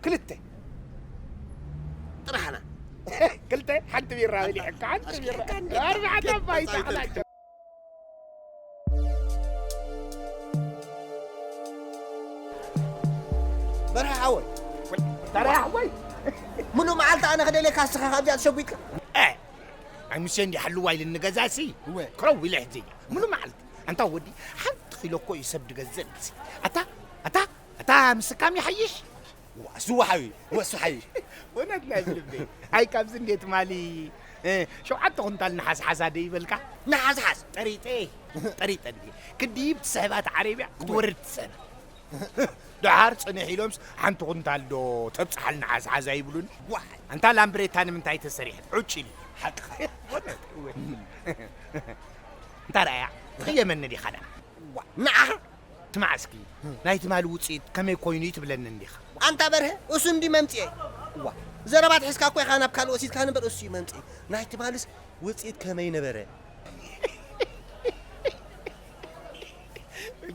ክልተ። ጥራሕና። ክልተ፣ ሓንቲ ቢራ በሊዕካ፣ ሓንቲ ቢራ። ኣሽኪዕካ እንዳ፣ ኣርባዕተ ኣባይቲ፣ ኣባይቲ። ሓላቸው። በርሀ ሓወይ። በርሀ ሓወይ። ምሉእ መዓልቲ ኣነ ክደልየካ፣ እስኻ ካብዚኣ ተሸጒጥካ። እ፣ ኣይ ሙሴ እንዲ ሓልዋ ኢልኒ ገዛሲ። እወ። ክረው ኢለ ሕጂ። ምሉእ መዓልቲ። ኣንታ ወዲ፣ ሓንቲ ኪሎ እኮ እዩ ሰብ ድገዝእ ንሲ። ኣታ፣ ኣታ፣ ኣታ ምስካም ይሓይሽ። ዋ፣ እሱ ሓዩ፣ ወሱ ሓዩ። እውነት ናይ ልበይ። ኣይ፣ ካብዚ እንዴ ትማሊ፣ እ፣ ሸውዓተ ኩንታል ንሓስሓሳ ደይ ይበልካ? ንሓስሓስ? ጠሪጠ፣ ጠሪጠ እንዴ። ክድይብ ትስሕባት ዓረብያ፣ ክትወርድ ትሰና። ደሓር ጽንሕ ኢሎምስ፣ ሓንቲ ኩንታል ዶ ተብጽሓልና ሓስሓሳ ይብሉን? ዋ። ኣንታ ላምብሬታ ንምንታይ ተሰሪሐት? ዑጭ ኢሉ። ሓቅኻ። እውነት፣ እውነት። እንታ ረኣያ፣ ትኽየመኒ ዲኻ ደኣ? ዋ። ንዓኻ? ስማዕ እስኪ፣ ናይ ትማሊ ውጽኢት ከመይ ኮይኑ እዩ ትብለኒ እንዲኻ? ኣንታ በርሀ፣ እሱ እንዲ መምጽኤ። ዋ፣ ዘረባ ትሒዝካ እኮ ኢኻ ናብ ካልእ ወሲድካ ንበር፣ እሱ እዩ መምጽኤ። ናይ ትማልስ ውጽኢት ከመይ ነበረ?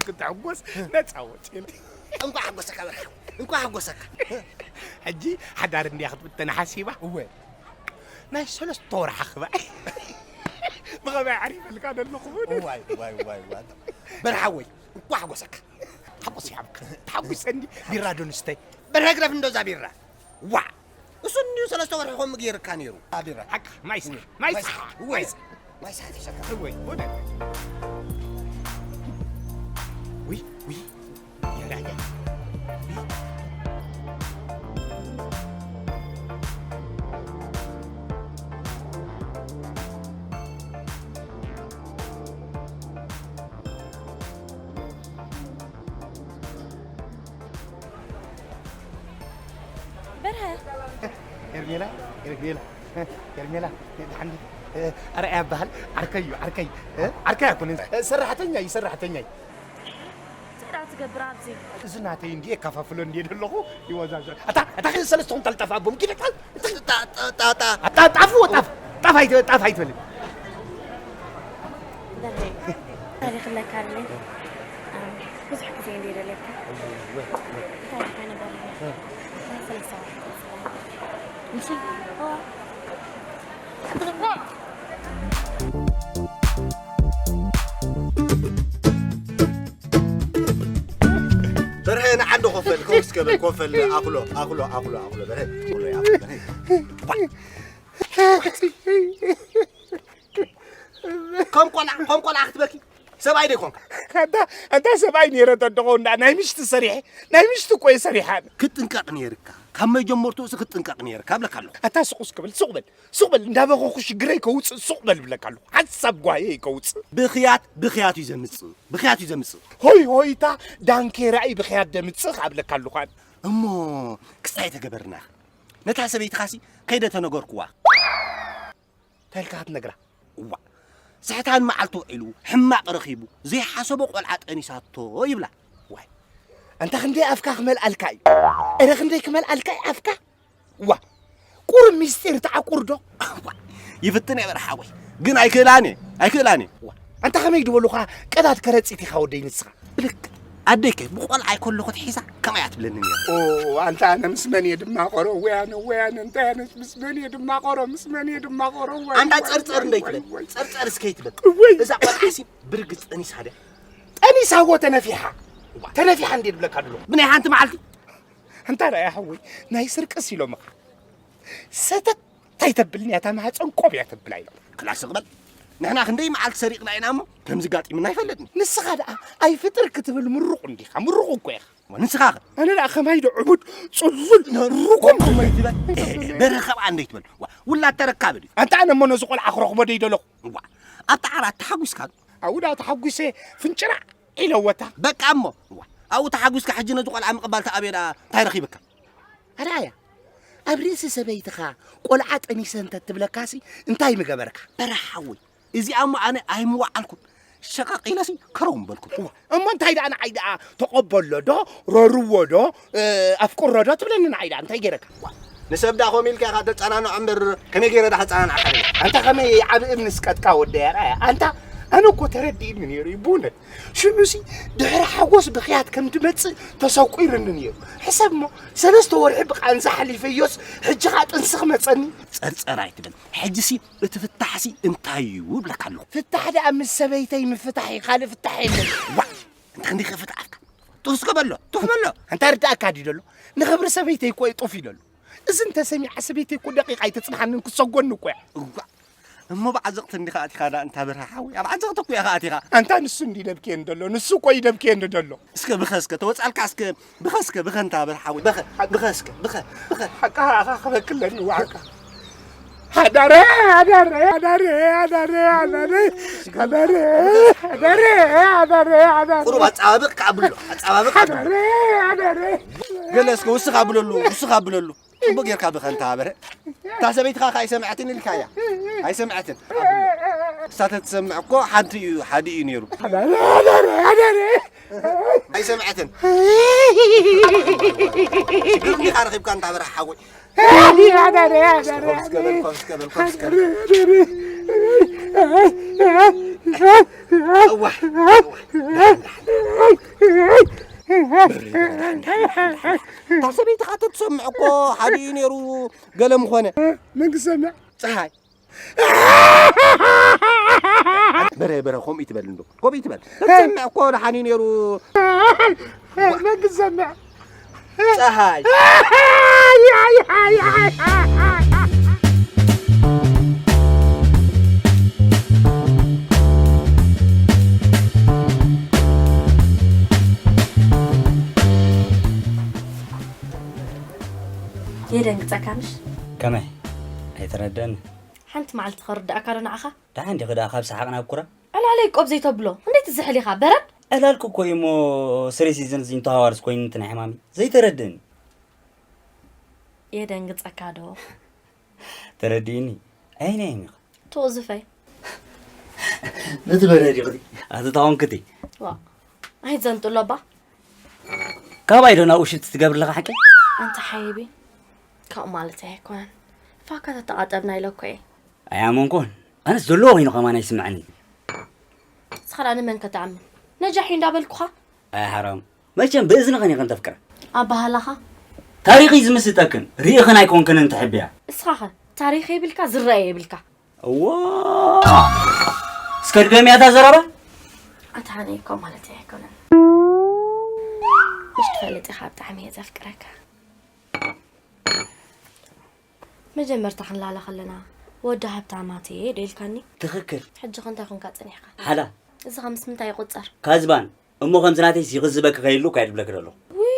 ክትሕጎስ ነጻ ወጺኤ። እንኳዕ ሓጎሰካ በርሀ፣ እንኳዕ ሓጎሰካ። ሕጂ ሓዳር እንድያ ክትብተን ሓሲባ? እወ። ናይ ሰለስተ ወርሓ ክባእ። ብኸመይ ዓሪፈልካ ዘለኹ? ዋይ፣ ዋይ፣ ዋይ፣ ዋይ። በርሃ ወይ፣ እንኳ ሓጎሰካ። ሓጎስ ይሃብካ። ተሓጒሰ እንዲ ቢራ ዶ ንስተይ? በርሀ ግደፍ እንዶ እዛ ቢራ። ዋ! እሱ እንዲሁ ሰለስተ ወርሒ ከምኡ ገይርካ ነይሩ። ቢራ። ሓቂ፣ ማይ ስሓ፣ ማይ ስሓ፣ ወይ፣ ማይ ስሓ። ማይ ስሓ ተሸከም። ወይ፣ ወደ። ውይ፣ ውይ። በርሀ። ኤርሜላ፣ ኤርሜላ፣ ኤርሜላ፣ ሓንቲ ኣርኣያ በሃል። ዓርከይ እዩ፣ ዓርከይ። ዓርከይ ኣይኮነን፣ ሰራሕተኛ እዩ፣ ሰራሕተኛ እዩ። እንታይ ደኣ ትገብር ኣብዚ? እዚ ናተይ እንድየ፣ የካፋፍሎ እንድየ ዘለኹ፣ ይወዛዝዑ። ኣታ፣ ኣታ፣ ሰለስተ ኩንታል ጣፍ ኣቦም፣ ኪደ ጣፍ። ጣ-፣ ጣ-፣ ጣ-፣ ጣ-፣ ኣታ፣ ጣፍ፣ ጣፍ፣ ጣፍ ኣይት-፣ ጣፍ ኣይትበል። በርሄ፣ ታሪኽ ኣለካ ኣለይ። ኣም፣ ብዙሕ ግዜ እንድየ ደልየካ። ወይ፣ ወይ። ታሪኽ ኣይነበረን። እ። ናይ ሰለስተ ወርሒ ቁርሲ። ምሽ? እዋ። በርሀ ንዓንዶ ኮፈል፣ ኮፍ ከበል፣ ኮፈል፣ ኣኽሎ፣ ኣኽሎ፣ ኣኽሎ፣ ኣኽሎ፣ በርሀ፣ ኣኽሎ፣ ኣኽሎ፣ በርሀ። ከም ቆልዓ፣ ከም ቆልዓ ክትበኪ፣ ሰብኣይ ዶ ይኮንካ? ኣንታ፣ ኣንታ ሰብኣይ ነይረ ተደኾ እንዳ ናይ ምሽቲ ሰሪሐ፣ ናይ ምሽቲ እኮ እየ ሰሪሐ ኣነ። ክትጥንቀቕ ነይርካ፣ ካብ መጀመርትኡ ሲ ክትጥንቀቕ ነይርካ እብለካ ኣለኹ። ኣታ ስቕ፣ ስቕ በል፣ ስቕ በል። ሱቕ በል፣ እንዳበኸኹ ሽግረይ ከውፅእ ሱቕ በል እብለካ ኣለኹ። ሓንሳብ ጓየይ ከውፅእ። ብኽያት፣ ብኽያት እዩ ዘምፅእ። ብኽያት እዩ ዘምፅእ። ሆይ ሆይታ ዳንኬራ እዩ ብኽያት ደምፅእ ከኣ እብለካ ኣለኹ ኣነ። እሞ ክስታይ ተገበርና። ነታ ሰበይትኻሲ ከይደ ተነገርኩዋ። እንታይ ኢልካ ክትነግራ? እዋ። ስሕታን መዓልቲ ውዒሉ፣ ሕማቕ ረኺቡ፣ ዘይሓሰቦ ቆልዓ ጠኒሳቶ ይብላ። ዋይ። ኣንታ ክንደይ ኣፍካ ክመልኣልካ እዩ። እረ ክንደይ ክመልኣልካ እዩ ኣፍካ። ዋ፣ ቁሩብ ሚስጢር ተዓቁር ዶ? ዋ፣ ይፍትን እየ በርሓወይ፣ ግን ኣይክእላን እየ፣ ኣይክእላን እየ። ዋ፣ ኣንታ ከመይ ድበሉኻ ቀዳድ ከረጺት ኢኻ ወደይ ንስኻ? ብልክ፣ ኣደይ ከ ብቆልዓ ኣይከለኹ ትሒዛ ከማይ እያ ትብለኒ ነይራ። ኦ፣ ኣንታ ኣነ ምስ መን እየ ድማቐሮ? ወይ ኣነ፣ ወይ ኣነ፣ እንታይ ኣነ ምስ መን እየ ድማቐሮ? ምስ መን እየ ድማቐሮ? ወይ፣ ኣንታ ወይ፣ ጸርጸር ወይ፣ እንደይትበል፣ ወይ፣ ወይ። ጸርጸር እስከ ይትበል። ወይ። እዛ ቆልዓ ሲ ብርግጽ ጠኒሳ ድያ? ጠኒሳ እዎ ተነፊሓ። ዋ። ተነፊሓ እንዴ ድብለካ ድሎ? ብናይ ሓንቲ መዓልቲ? ኣንታ ራእያ ሓወይ፣ ናይ ስርቅስ ኢሎምኻ። ሰተት እንታይ ተብል እያ፣ እታ ማህፀን ቆብ እያ ተብል ኢሎም። ክላስ ስቕ በል። ንሕና ክንደይ መዓልቲ ሰሪቕና ኢና እሞ፣ ከምዚ ጋጢምና ኣይፈልጥን። ንስኻ ደኣ ኣይፍጥር ክትብል ምሩቕ እንዲኻ፣ ምሩቕ እኮ ኢኻ። ዋ፣ ንስኻ ኸ? ኣነ ደኣ ከማይ ዶ ዕቡድ፣ ጽሉል፣ ርጉም ከማይ ትበል? ኤ፣ በርሀ ኸብኣ እንደይ ትበል? ዋ፣ ውላድ ተረካቢ ድዩ? ኣንታ ኣነ እሞ ነዚ ቆልዓ ክረኽቦ ደይ ደለኹ። ዋ፣ ኣብቲ ዓራት ተሓጒስካ ዶ? ኣብኡ ደኣ ተሓጒሰ ፍንጭራዕ ኢለወታ። በቃ እሞ፣ ዋ፣ ኣብኡ ተሓጒስካ ሕጂ ነዚ ቆልዓ ምቕባል ተኣብዮ ደኣ እንታይ ረኺብካ? ኣርኣያ፣ ኣብ ርእሲ ሰበይትኻ ቆልዓ ጠኒሰ እንተ ትብለካሲ እንታይ ምገበርካ? በርሀ ሓወይ፣ እዚኣ እሞ ኣነ ኣይምወዓልኩን። ሸቐቕ ኢለሲ ከረው ምበልኩ። እዋ፣ እሞ እንታይ ደኣ ንዓይ ደኣ ተቐበሎ ዶ፣ ረርዎ ዶ፣ እ፣ ኣፍቅሮ ዶ ትብለኒ ንዓይ ደኣ እንታይ ገይረካ? ንሰብ ደኣ ከምኡ ኢልካ ኢኻ ተጸናንዖ እምበር ከመይ ገይረ ደኣ ከጸናንዓካ ነይረ? ኣንታ ከመይ ዓቢ እምኒ ስቀጥካ ወደይ ኣርኣያ? ኣንታ ኣነ እኮ ተረዲእኒ ነይሩ እዩ ብእውነት። ሽዑሲ ድሕሪ ሓጎስ ብኽያት ከም ትመጽእ ተሰቂሩኒ ነይሩ። ሕሰብ እሞ ሰለስተ ወርሒ ብቃንዛ ሓሊፈዮስ ሕጂ ኸኣ ጥንሲ ክመጸኒ? ጸርጸር ኣይትበል። ሕጂሲ እቲ ፍታሕሲ እንታይ እዩ እብለካ ኣለኹ። ፍታሕ ደኣ ምስ ሰበይተይ ምፍታሕ እዩ፣ ካልእ ፍታሕ የለን። ዋይ! እንታይ እንዲኺ ፍታሕ ኣልካ? ቱ፣ እስከ በሎ፣ ጡፍ በሎ። ኣንታ ርዳእካ ድዩ ደሎ? ንኽብሪ ሰበይተይ እኮ እዩ ጡፍ ይደሎ። እዚ እንተሰሚዓ ሰበይተይ እኮ ደቂቕ ኣይተጽንሓንን ክሰጎኒ እኮ እያ። እዋ፣ እሞ ብዓዘቕቲ እንዲኻ ኣቲኻ ደኣ እንታ በርሃ ሓወይ፣ ኣብ ዓዘቕቲ እኮ ኢኻ ኣቲኻ። ኣንታ ንሱ እንዲ ደብክየን ደሎ፣ ንሱ እኮ እዩ ደብክየን ደሎ። እስከ ብኸ፣ እስከ ተወጻልካ፣ እስከ ብኸ፣ እስከ ብኸ እንታ በርሃ ሓወይ፣ ብኸ፣ ብኸ፣ እስከ ብኸ፣ ብኸ። ሓቃ ኢኻ ክበክለኒ ዋዕካ። ሓዳረ፣ ሓዳረ፣ ሓዳረ፣ ሓዳረ፣ ሓዳረ፣ ሓዳረ፣ ሓዳረ፣ ሓዳረ። ቁሩብ ኣጻባብቕ ከኣ ብሎ፣ ኣጻባብቕ ከኣ ብሎ። ሓዳረ፣ ሓዳረ። ገለ እስከ ውስኽ ኣብለሉ፣ ውስኽ ኣብለሉ። ጽቡቕ ጌርካ ብኸ እንታ በረ። እታ ሰበይትኻ ከኣ ኣይሰምዐትን ኢልካያ። ኣይሰምዐትን። እሳ ተትሰምዕ እኮ ሓንቲ እዩ፣ ሓደ እዩ ነይሩ። ሓዳረ፣ ሓዳረ፣ ሓዳረ። ኣይሰምዐትን። ሽግር እንዲኻ ረኺብካ እንታ በረ ሓወይ። ሓዳረ፣ ሓዳረ። ኮፍ እስከ በል፣ ኮፍ እስከ በል፣ ኮፍ እስከ በል። እዋ፣ እዋ። እታ ሰበይቲ ኸዓ ተትሰምዕ እኮ ሓዲኡ ነይሩ ገለ ምኾነ። መን ክሰምዕ? ፀሓይ። በረ፣ በረ፣ ከምኡ ይትበል እንዶ። ከምኡ ይትበል። ተትሰምዕ እኮ ደሓን እዩ ነይሩ። መን ክሰምዕ? ፀሓይ። የደንግጸካ ምሽ? ከመይ? ኣይተረድአኒ። ሓንቲ መዓልቲ ከርድኣካ ዶ ንዓኻ? ደሓን ዲኺ ደኣ ካብ ሰሓቕ ናብ ኩራ? ዕላለይ ቆብ ዘይተብሎ። እንዴት ትዝሕል ኢኻ? በረድ? ዕላልኪ እኮ እዩ እሞ ስሪ ሲዝን ዝንተሃዋርስ ኮይኑ እንትን ሕማሚ። ዘይተረድእኒ። የደንግጸካ ዶ? ተረዲእኒ። ኣይናይ ሚኻ። ትቕዝፈይ። ነቲ በረድ ይቕዲ። ኣቲ ታወንክቲ። ዋ። ኣይዘንጥሎ ባ። ካባይ ዶ ናብኡ ሽፍት ትገብር ኣለኻ ሓቂ? ኣንታ ሓይቢ። ካብኡ ማለት ኣይኮነን። ፋካ ተተቓጠብና ኢለ እኮ እየ። ኣይኣመንኩን። ኣነስ ዘለዎ ኮይኑ ከማን ኣይስምዐንን። ንስኻ ደኣ ንመን ከተኣምን? ነጃሒ እንዳበልኩኻ? ኣይ ሓራም። መቸም ብእዝንኽን ኢኽን ተፍቅራ። ኣበሃህላኻ? ታሪኽ እዩ ዝምስጠክን፣ ርኢኽን ኣይኮንክንን ትሕብያ። እስኻኸ ታሪኽ የብልካ፣ ዝረአ የብልካ። እዎ። እስከ ድገምያ እታ ዘረባ። ኣታ ኣነ እኮ ማለት ኣይኮነን። ምሽ ትፈልጥ ኢኻ ብጣዕሚ እየ ዘፍቅረካ። መጀመርታ ክንላለ ከለና ወዲ ሃብታማት እየ ዶ ኢልካኒ? ትኽክል። ሕጂ ከ እንታይ ኮንካ ጸኒሕካ? ሓላ። እዚ ከ ምስ ምንታይ ይቑጸር? ካዝባን። እሞ ከምዚ ናተይስ ይኽዝበኪ ከይህሉ እኳ እየ ድብለኪ ዘለኹ። ውይ፣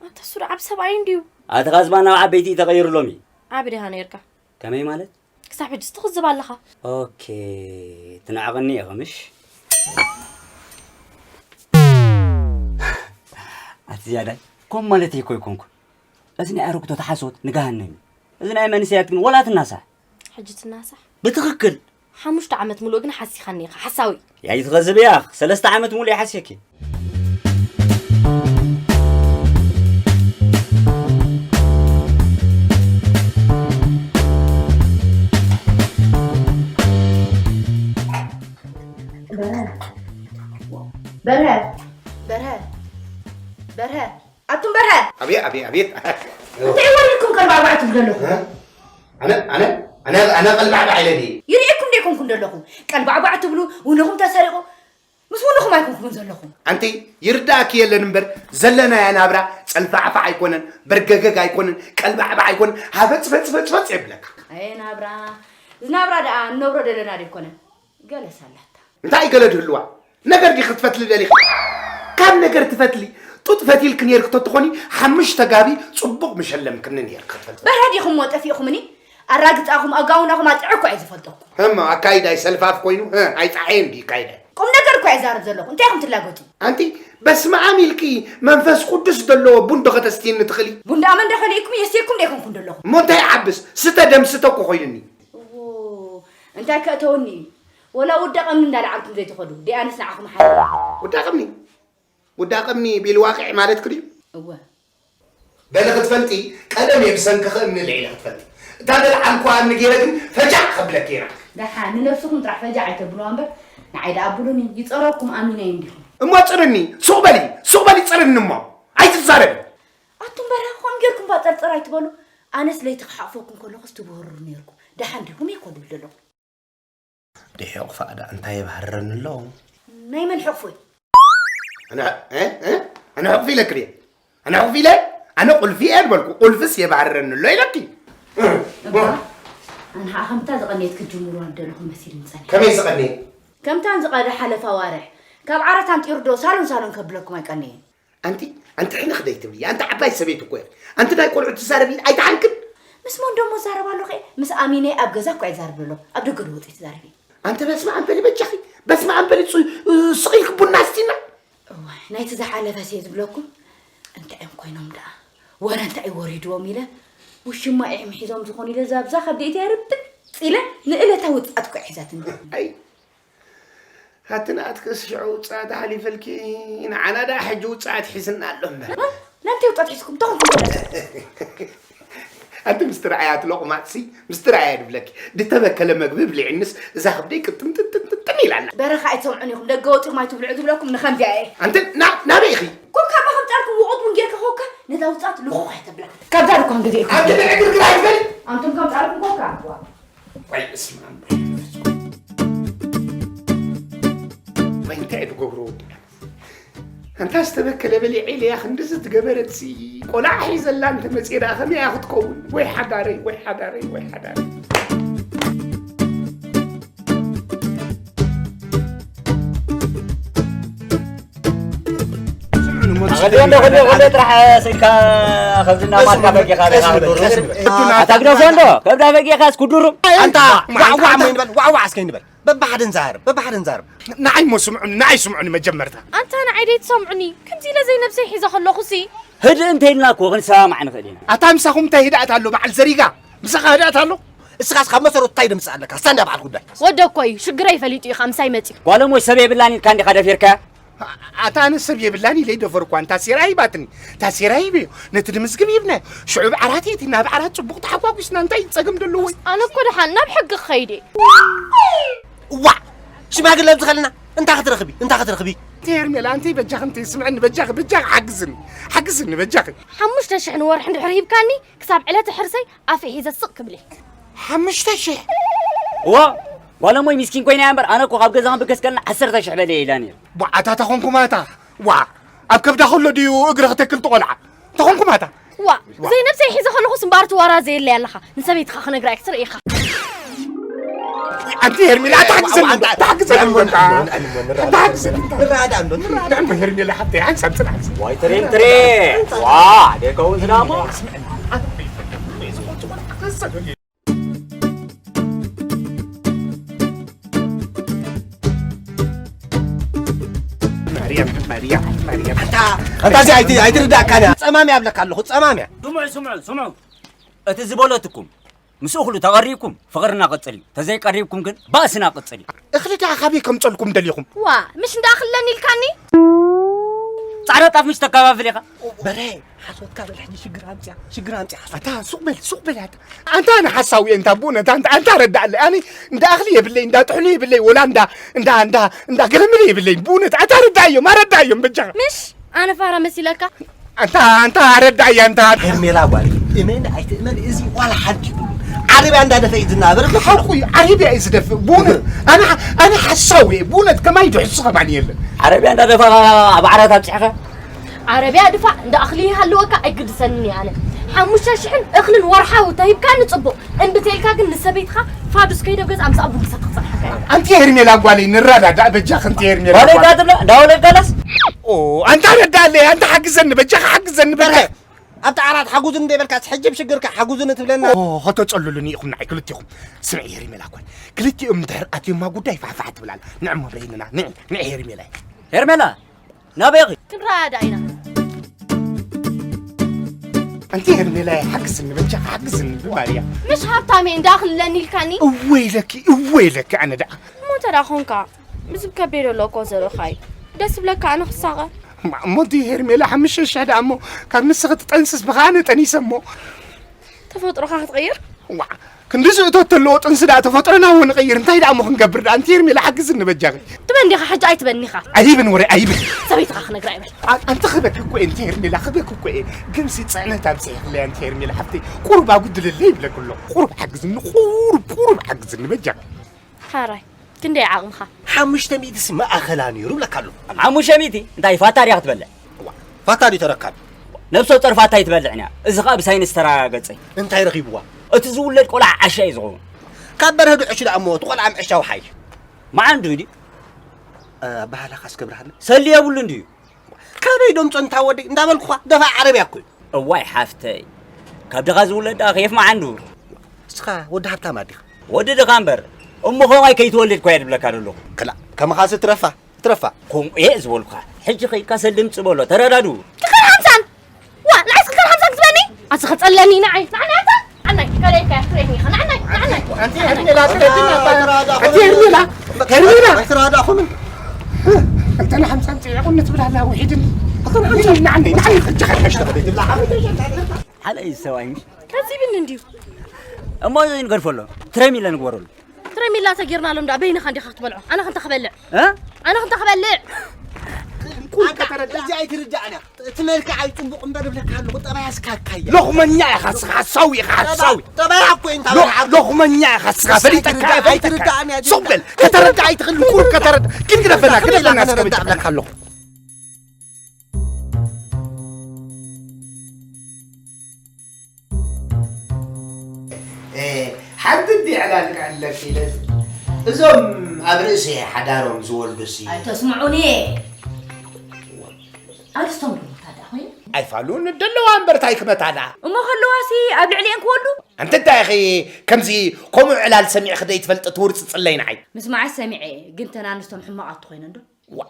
ኣታ እሱ ደኣ ዓቢ ሰብኣይ እንድዩ። ኣቲ ካዝባን ናብ ዓበይቲ እዩ ተቐይሩ ሎሚ። ዓቢ ዲኻ ነይርካ? ከመይ ማለት? ክሳብ ሕጂስ ትኽዝብ ኣለኻ። ኦኬ፣ ትንዕቕኒ ኢኺ ምሽ? ኣቲ ዝያዳይ፣ ከምኡ ማለተይ እኮ ኣይኮንኩን። እዚ ናይ ኣረግቶት ሓሶት ንገሃነም እዩ። እዚ ናይ መንእሰያት ግን ወላ ትናሳሕ። ሕጂ ትናሳሕ? ብትኽክል። ሓሙሽተ ዓመት ሙሉእ ግን ሓሲኻኒ ኢኻ፣ ሓሳዊ። ያይ ትኸዝብ እያ፣ ሰለስተ ዓመት ሙሉእ እየ ሓስየኪ። በርሀ። በርሀ። በርሀ። በርሀ። ኣቱም በርሀ። ኣቤት፣ ኣቤት፣ ኣቤት። እንታይ ወሪድኩም ቀልባዕባዕ ትብሉ ዘለኹም? እ? ኣነ፣ ኣነ፣ ኣነ፣ ኣነ ቀልባዕባዕ ኢለ ድየ? ይርእየኩም ዶ ኣይኮንኩን ዘለኹ? ቀልባዕባዕ ትብሉ፣ ውነኹም ተሰሪቑ። ምስ ውነኹም ኣይኮንኩምን ዘለኹም። ኣንቲ ይርዳእኪ የለን እምበር፣ ዘለናያ ናብራ ጸልፋዕፋዕ ኣይኮነን፣ በርገገግ ኣይኮነን፣ ቀልባዕባዕ ኣይኮነን፣ ሃፈጽፈጽፈጽፈጽ የብለካ። ኣየ ናብራ፣ እዚ ናብራ ደኣ ንነብሮ ደለና ዶ ኣይኮነን? ገለስ ኣላታ። እንታይ ገለ ድህልዋ? ነገር ዲኺ ክትፈትሊ ደሊኺ? ካብ ነገር ትፈትሊ፣ ጡጥ ፈቲልኪ ኔርኪ ተትኾኒ፣ ሓሙሽተ ጋቢ ጽቡቕ ምሸለምክኒ ኔርኪ ክትፈልጢ። በርሀ ዲኹም እሞ ጠፊእኹምኒ? ኣራግጻኹም፣ ኣጋውናኹም ኣጥዒ እኮ እየ ዝፈልጠኩም። እሞ ኣካይዳይ ሰልፋፍ ኮይኑ፣ እ፣ ኣይጸዓየን ድዩ ካይዳይ? ቁም ነገር እኮ እየ ዛረብ ዘለኹ። እንታይ ኢኹም ትላገጹ? ኣንቲ፣ በስመ ኣብ ኢልኪ መንፈስ ቅዱስ ዘለዎ ቡን ዶ ከተስትይኒ ትኽእሊ? ቡን ደኣ መን ዶ ከሊእኩም የስትየኩም ዶ ኣይኮንኩን ዘለኹ? እሞ እንታይ ይዓብስ? ስተ ደም ስተ እኮ ኮይኑኒ። እዎ፣ እንታይ ከእተወኒ እዩ? ወላ ውዳቕ እምኒ እንዳለዓልኩም ዘይትኸዱ፣ ደኣንስ ንዓኹም ሓይሊ። ውዳቕ እምኒ? ውዳቕ እምኒ ቢልዋቂዕ ማለትኪ ድዩ? እወ። በሊ ክትፈልጢ፣ ቀደም እየ ብሰንክኺ እምኒ ልዒለ ክትፈልጢ። እታ ዘልዓልኩዋ እምኒ ገይረ ግን ፈጃዕ ከብለኪ እየ። ደሓን፣ ንነብስኹም ጥራሕ ፈጃዕ ኣይተብልዋ እምበር፣ ንዓይ ደኣ ኣብሉኒ፣ ይጸረኩም ኣሚነይ እንዲኹም። እሞ ጽርኒ፣ ሱቕ በሊ፣ ሱቕ በሊ ጽርኒ እሞ። ኣይትዛረቢ። ኣቱም በርሀ፣ ከምኡ ጌርኩም ባጸርጸር ኣይትበሉ። ኣነስ ለይቲ ክሓቕፈኩም ከለኹስ ትብህርሩ ኔርኩም። ደሓን ዲኹም እየ እኮ ድብል ዘለኹ። ድሒቑ ፋእዳ እንታይ የባህርረኒ ኣሎ? ናይ መን ሕቑፎ እዩ? ኣነ፣ እ? እ? ኣነ ሕቑፍ ኢለኪ ድየ? ኣነ ሕቑፍ ኢለ? ኣነ ቁልፊ እየ ዝበልኩ፣ ቁልፍስ የባርረኒ ኣሎ ኢለኪ። እባ፣ ኣነ ኸዓ ከምታ ዝቐነየት ክትጅምሩዋ ዝደለኹም መሲሉኒ ጸኒሑ። ከመይ ዝቐነየ? ከምታ ዝቐደሓ ሓለፋ ዋርሕ፣ ካብ ዓራት ኣንጢሩ ዶ ሳሎን ሳሎን ከብለኩም ኣይቀነየን። ኣንቲ፣ ኣንቲ ሕንኽ ደይትብሊ፣ ኣንቲ ዓባይ ሰበይቲ እኮ ኢኺ። ኣንቲ ናይ ቆልዑ ትዛረቢ ኣይትሓንክን። ምስ መን ደሞ እዛረብ ኣለኹ? ምስ ኣሚነይ ኣብ ገዛ እኮ እየ ዝዛረብ ዘሎ። ኣብ ደገ ዶ ወፂኢ ትዛረቢ? ኣንቲ በስመ ኣብ በሊ በጃኺ፣ በስመ ኣብ በሊ፣ ሱ-፣ ስቕ ኢልኪ ቡና ኣስቲና። እዋይ፣ ናይቲ ዝሓለፈ ሴ ዝብለኩም እንታይ እዮም ኮይኖም ደኣ? ወረ እንታይ እዩ ወሪድዎም ኢለ፣ ውሽማ እዮም ሒዞም ዝኾኑ ኢለ፣ እዛ ኣብዛ ከብደይ እቲኣ ርብጥ ኢለ፣ ንእለታ ውፅኣት እኮ እያ ሒዛትኒ። ኣይ፣ ኣቲ ንኣትክስ ሽዑ ውፅኣት ኣሕሊፈልኪ፣ ንዓና ደኣ ሕጂ ውፅኣት ሒዝና ኣሎ እምበር። እ? ናምንታይ ውፅኣት ሒዝኩም? እንታይ ኮንኩም? ኣንቲ ምስ ትረኣያ እቲ ሎቕማጽሲ፣ ምስ ትረኣያ ድብለኪ። ድተበከለ መግቢ ብሊዕንስ፣ እዛ ከብደይ ቅጥምጥምጥምጥም ኢላ ኣላ። በረኻ ኣይትሰምዑን ኢኹም፣ ደገ ወጺኹም ኣይትብልዑ ዝብለኩም ንኸምዚኣ እየ። ኣንቲ ና-፣ ናበይ ኢኺ? ኮካ እባ ከምጻልኩም ውቑጥ ቡን ጌርካ ኮካ፣ ነዛ ውጻት ልኹኽ እያ ተብላ። ካብዛ ድኳን ገዚእልኩም። ኣንቲ ንዕግርግር ኣይትበሊ። ኣንቱም ከምጻልኩም ኮካ፣ ዋ። ወይ እስማ። ወይ እንታይ ትገብሩ? ኣንታ ዝተበከለ በሊዐ ኢለያ ክንድዚ ትገበረትሲ ቆልዓ ሒዘላ እንተመፅየ ደኣ ከመይ እያ ክትከውን? ወይ ሓዳረይ፣ ወይ ሓዳረይ፣ ወይ ሓዳረይ። ኣቐዲሞ እንዶ ክንደይ፣ ክንደይ ጥራሕ ስኢልካ፣ ከብዲ እናማልካ በጊኻ ዲኻ ክትድርብ? ኣታ ግደፎ እንዶ፣ ከብዳ በጊኻስ ክድርብ? ኣንታ ዋዕዋዕ እሞ ይንበል፣ ዋዕዋዕ እስከ ይንበል። በብሓደ ንዛረብ፣ በብሓደ ንዛረብ። ንዓይ እሞ ስምዑኒ፣ ንዓይ ስምዑኒ መጀመርታ። ኣንታ ንዓይ ደይትሰምዑኒ? ከምዚ ኢለ ዘይነብሰይ ሒዘ ከለኹሲ። ህድእ እንተ ኢልና እኮ ክንሰማማዕ ንኽእል ኢና። ኣታ ምሳኹም እንታይ ህድኣት ኣሎ በዓል ዘሪጋ? ምሳኻ ህድኣት ኣሎ? እስኻስ ካብ መሰረቱ እንታይ ደምጽእ ኣለካ? እስታ እንዳ በዓል ጉዳይ። ወደ እኮ እዩ፣ ሽግረይ ፈሊጡ እዩ፣ ካብ ምሳይ መጺኡ። ጓል እሞ ሰብ የብላን ኢልካ እንዲኻ ደፊርካያ? ኣታ ኣነ ሰብ የብላን ኢለ ይደፈርኳ፣ እንታ ሴራ ሂባትኒ፣ እንታ ሴራ ሂበዮ፣ ነቲ ድምዝግብ ሂብናዮ። ሽዑ ብዓራት የእቲና፣ ብዓራት ጽቡቕ ተሓጓጒስና፣ እንታይ ጸገም ደለዎ? ኣነ እኮ ደሓን ናብ ሕጊ ክኸይድ እየ። እዋእ! ሽማግለ ኣብዚ ከለና እንታይ ክትረኽቢ? እንታይ ክትረኽቢ? ኣንቲ ሄርሜላ፣ ኣንቲ በጃኺ፣ ኣንቲ ስምዕኒ፣ በጃኺ፣ በጃኺ ሓግዝኒ፣ ሓግዝኒ በጃኺ። ሓሙሽተ ሽሕ ንወርሒ እንድሕር ሂብካኒ፣ ክሳብ ዕለተ ሕርሰይ ኣፈይ ሒዘ ስቕ ክብል እየ። ሓሙሽተ ሽሕ? እዋ፣ ጓል እሞይ ሚስኪን ኮይና እያ እምበር፣ ኣነ እኮ ካብ ገዛ ክንብገስ ከለና ዓሰርተ ሽሕ በልየ ኢላ ነይሩ። ቧዕ፣ ኣታ ተኾንኩም ኣታ። ዋ፣ ኣብ ከብዳ ከሎ ድዩ እግሪ ክተክል ትቖልዓ? ተኾንኩም ኣታ። ዋ፣ ዋ። ዘይነብሰይ ሒዘ ከለኹስ እምበኣር ትዋራ ዘየለይ ኣለኻ። ንሰበይትኻ ክነግራ እየ ክትርኢ ኢኻ። ኣንቲ ሄርሜላ፣ ኣታ ሓግዘኒ፣ ኣታ ሓግዘኒ፣ ኣታ ሓግዘኒ። ንረዳእ እንዶ፣ ንረዳእ። ንዕሞ ሄርሜላ ሓብተይ፣ ሓንሳብ ጽናሕ። ዋይ፣ ትሬን፣ ትሬ። ዋ፣ ደከውን ዝናሞ። ማርያም፣ ማርያም፣ ማርያም። ኣታ፣ ኣታ፣ እዚ ኣይቲ-፣ ኣይትርዳእካን እያ። ጸማም እያ ኣብለካ ኣለኹ፣ ጸማም እያ። ስምዑ፣ ስምዑ፣ ስምዑ። እቲ ዝበለትኩም፣ ምስ እኽሉ ተቐሪብኩም፣ ፍቕርና ቅጽል እዩ። ተዘይቀሪብኩም ግን፣ ባእስና ቅጽል እዩ። እኽሊ ደኣ ካበይ ከምጸልኩም ደሊኹም? ዋ፣ ምሽ እንዳ እኽሊ ኣለኒ ኢልካኒ? ጻዕዳ ጣፍ ምሽ ተከፋፍል ኢኻ? በረ፣ ሓሶትካ በል ሕጂ ሽግር ኣምጽያ፣ ሽግር ኣምጽያ ሓሶት። ኣታ ሱቕ በል፣ ሱቕ በል ኣታ። ኣንታ ኣነ ሓሳዊ እየ እንታ ብእውነት ኣንታ፣ ኣንታ ረዳእለይ። ኣነ እንዳ እኽሊ የብለይ፣ እንዳ ጥሕሎ የብለይ፣ ወላ እንዳ፣ እንዳ፣ እንዳ፣ እንዳ ገለመለ የብለይ። ብእውነት ኣታ ረዳእዮም፣ ኣረዳእዮም በጃኻ። ምሽ ኣነ ፋራ መሲለካ? ኣንታ፣ ኣንታ ኣረዳእያ ኣንታ። ሄርሜላ ጓል፣ እመን ኣይትእመን እዚ ዋላ ሓንቲ ይብሉ። ዓረብያ እንዳደፈ እዩ ዝናበር። ሓቁ እዩ፣ ዓረብያ እዩ ዝደፍእ። ብእውነት ኣነ፣ ኣነ ሓሳዊ እየ። ብእውነት ከማይ ድሕሱ ከማን የለን። ዓረብያ እንዳደፋ ኣብ ዓራት ኣብጺሕኻ? ዓረብያ ድፋዕ እንዳ እኽሊ ይሃልወካ ኣይግድሰንን እየ ኣነ። ሓሙሽተ ሽሕን እኽልን ወርሓዊ ተሂብካኒ ጽቡቕ። እምቢ ተይልካ ግን ንሰበይትኻ ፋዱስ ከይደ ኣብ ገዛ ኣምሳኣ ቡን ክሰቲ ክጸንሓካ እየ። ኣንቲ ሄርሜላ ጓለይ ንረዳዳእ በጃኺ ኣንቲ ሄርሜላ ጓለይ ጓለይ። እንታይ ትብላ? እንዳወለድ ጋላስ? ኦ፣ ኣንታ ረዳለይ፣ ኣንታ ሓግዘኒ በጃኻ ሓግዘኒ በጃ። በርሀ፣ ኣብቲ ዓራት ሓጉዙኒ ዘይበልካስ ሕጂ ብሽግርካ ሓጉዙኒ ትብለና? ኦ፣ ከተጸልሉኒ ኢኹም ንዓይ ክልቲኹም። ስምዒ ሄርሜላ ጓል፣ ክልቲኦም እንድሕር ኣትዮማ ጉዳይ ፋሕፋሕ ትብል ኣላ። ንዕሞ በይንና፣ ንዒ፣ ንዒ ሄርሜላ። ሄርሜላ፣ ናበይ ኢኺ? ክንረኣዳእ ኢና። ኣንቲ ሄርሜላየ፣ ሓግዝኒ በጃኻ፣ ሓግዝኒ ብማርያም። ምሽ ሃብታመይ እንዳ ክልለኒ ኢልካኒ? እወ ኢለኪ፣ እወ ኢለኪ ኣነ ደኣ። እሞ እንተ ደኣ ኾንካ፣ ብዝብ ከብደይ ዘሎ እኮ ዘርእኻይ። ደስ ዝብለካ ኣነ ክሳቐ። እማ፣ እሞ እቲ ሄርሜላ ሓሙሽተ ሽሕ ደኣ እሞ፣ ካብ ንስኺ ትጠንስስ ብኸኣ ኣነ ጠኒሰ እሞ። ተፈጥሮኻ ክትቕይር? ዋዕ፣ ክንዲ ዝእቶ እተለዎ ጥንሲ ደኣ ተፈጥሮና እውን ንቐይር። እንታይ ደኣ እሞ ክንገብር ደኣ? ኣንቲ ሄርሜላ ሓግዝኒ በጃኺ። ትበኒ ኢኻ፣ ሕጂ ኣይትበኒ ኢኻ። ኣይብን ወረ፣ ኣይብን። ሰበይትኻ ክነግራ ይበል። ኣ-፣ ኣንቲ ክበኪ እኮ እየ፣ ኣንቲ ሄርሜላ ክበኪ እኮ እየ። ግንሲ ጽዕነት ኣብዚሕክለይ፣ ኣንቲ ሄርሜላ ሓፍተይ። ቁሩብ ኣጉድልለይ ይብለኪ ኣለኹ። ቁሩብ ሓግዝኒ፣ ቁሩብ፣ ቁሩብ ሓግዝኒ በጃኺ። ሓራይ፣ ክንደይ ዓቕምኻ? ሓሙሽተ ሚእቲ ሲ ማእኸላ ነይሩ ብለካ ኣለኹ። ሓሙሽተ ሚእቲ? እንታይ ፋታ ድያ ክትበልዕ? እዋ፣ ፋ-፣ ኣታ ድዩ ተረካቢ? ነብሰ ጾር ፋታ ኣይትበልዕን እያ። እዚ ኸኣ ብሳይንስ ተረጋገጸ። እንታይ ረኺብዋ? እቲ ዝውለድ ቆልዓ ዓሻ እዩ ዝኸውን። ካብ በርሀ ድዑሽ ደኣ እሞ፣ እቲ ቆልዓ ምዕሻው ሓይ። መዓንዱ ድዩ? ኣበሃህላኻስ ክብርሃኒ። ሰሊ የብሉን ድዩ? ካበይ ዶ ምጾ እንታ ወደይ እንዳበልኩኻ፣ ደፋ ዓረብያ እኮ እዩ። እዋይ ሓፍተይ፣ ካብ ድኻ ዝውለድ ደኣ ኬፍ መዓንዱ። እስኻ ወዲ ሃብታም ኣዲኻ። ወዲ ድኻ እምበር፣ እሞ ኸማይ ከይትወልድ እኳ እየ ድብለካ ዘለኹ። ክላ፣ ከማኻስ ትረፋ፣ ትረፋ። ከምኡ እየ ዝበልኩኻ። ሕጂ ኸይድካ ሰሊ ምጽእ በሎ፣ ተረዳድኡ። ክልተ ሓምሳን። ዋ፣ ንዓይስ ክልተ ሓምሳን ክትበኒ? ኣዚ ኸጸለኒ ንዓይ። ንዓይ ኣታ። ንዓይ፣ ከለይካ ትሬኒ፣ ንዓይ፣ ንዓይ። ኣንቲ ሄርሜላ፣ ኣንቲ ሄርሜላ፣ ሄርሜላ። ኣይትረዳእኹምን። ክልተ ሓምሳን ጽዒቑኒ ትብል ኣላ፣ ውሒድን። ክልተ ሓምሳን ንዓይ፣ ንዓይ፣ ንዓይ። ሓለይ ሰብኣይ ምሽ። ከዚብን እንዲዩ። እሞ እዚ ንገድፎ ኣሎ። ትረሚለ ንግበረሉ። ትረሚላ ተጌርናሎም ደኣ በይንኻ እንዲኻ ክትበልዖ። ኣነ ክንታ ክበልዕ? እ? ኣነ ክንታ ክበልዕ? ኣታ፣ እዚ ኣይትርዳእን እያ። እቲ መልክዓ እዩ ጽቡቕ እምበር እብለካ ኣለኹ፣ ጠባያ እስካካያ። ሎኽመኛ ኢኻ እስኻ፣ ሓሳዊ ኢኻ፣ ሓሳዊ። ጠባያ እኮ እዩ እንታ ሎ-፣ በልዓ። ሎኽመኛ ኢኻ እስኻ፣ ፈሊጠካ ኣይትርዳእ-፣ እያ፣ ፈሊጠካ። ኣይትርዳእን እያ። ሱቕ በል፣ ከተረዳ ኣይትኽእልን፣ ቁሩብ ከተረዳ። ግን ግደፈና፣ ግደፈና እስከ መጨረሻ። እብለካ ኣለኹ። እ፣ ሓንቲ እንዲ ዕላል ክዕለልኪ ኢለ፣ እዞም ኣብ ርእሲ ሓዳሮም ዝወልዱሲ? ኣይተስምዑኒ። ኣንስቶም ዶ መታዳ ኮይኑ? ኣይፋሉን ደለዋ እምበር ታይ ክመታዳ? እሞ ከለዋሲ ኣብ ልዕሊኤን ክወልዱ? ኣንቲ እንታይ ኢኺ ከምዚ ከምኡ ዕላል ሰሚዕኺ ደይትፈልጢ ትውርጽጽለይ ንዓይ? ምስማዓስ ሰሚዐ፣ ግን ተን ኣንስቶም ሕማቓት ኮይነን ዶ? ዋ፣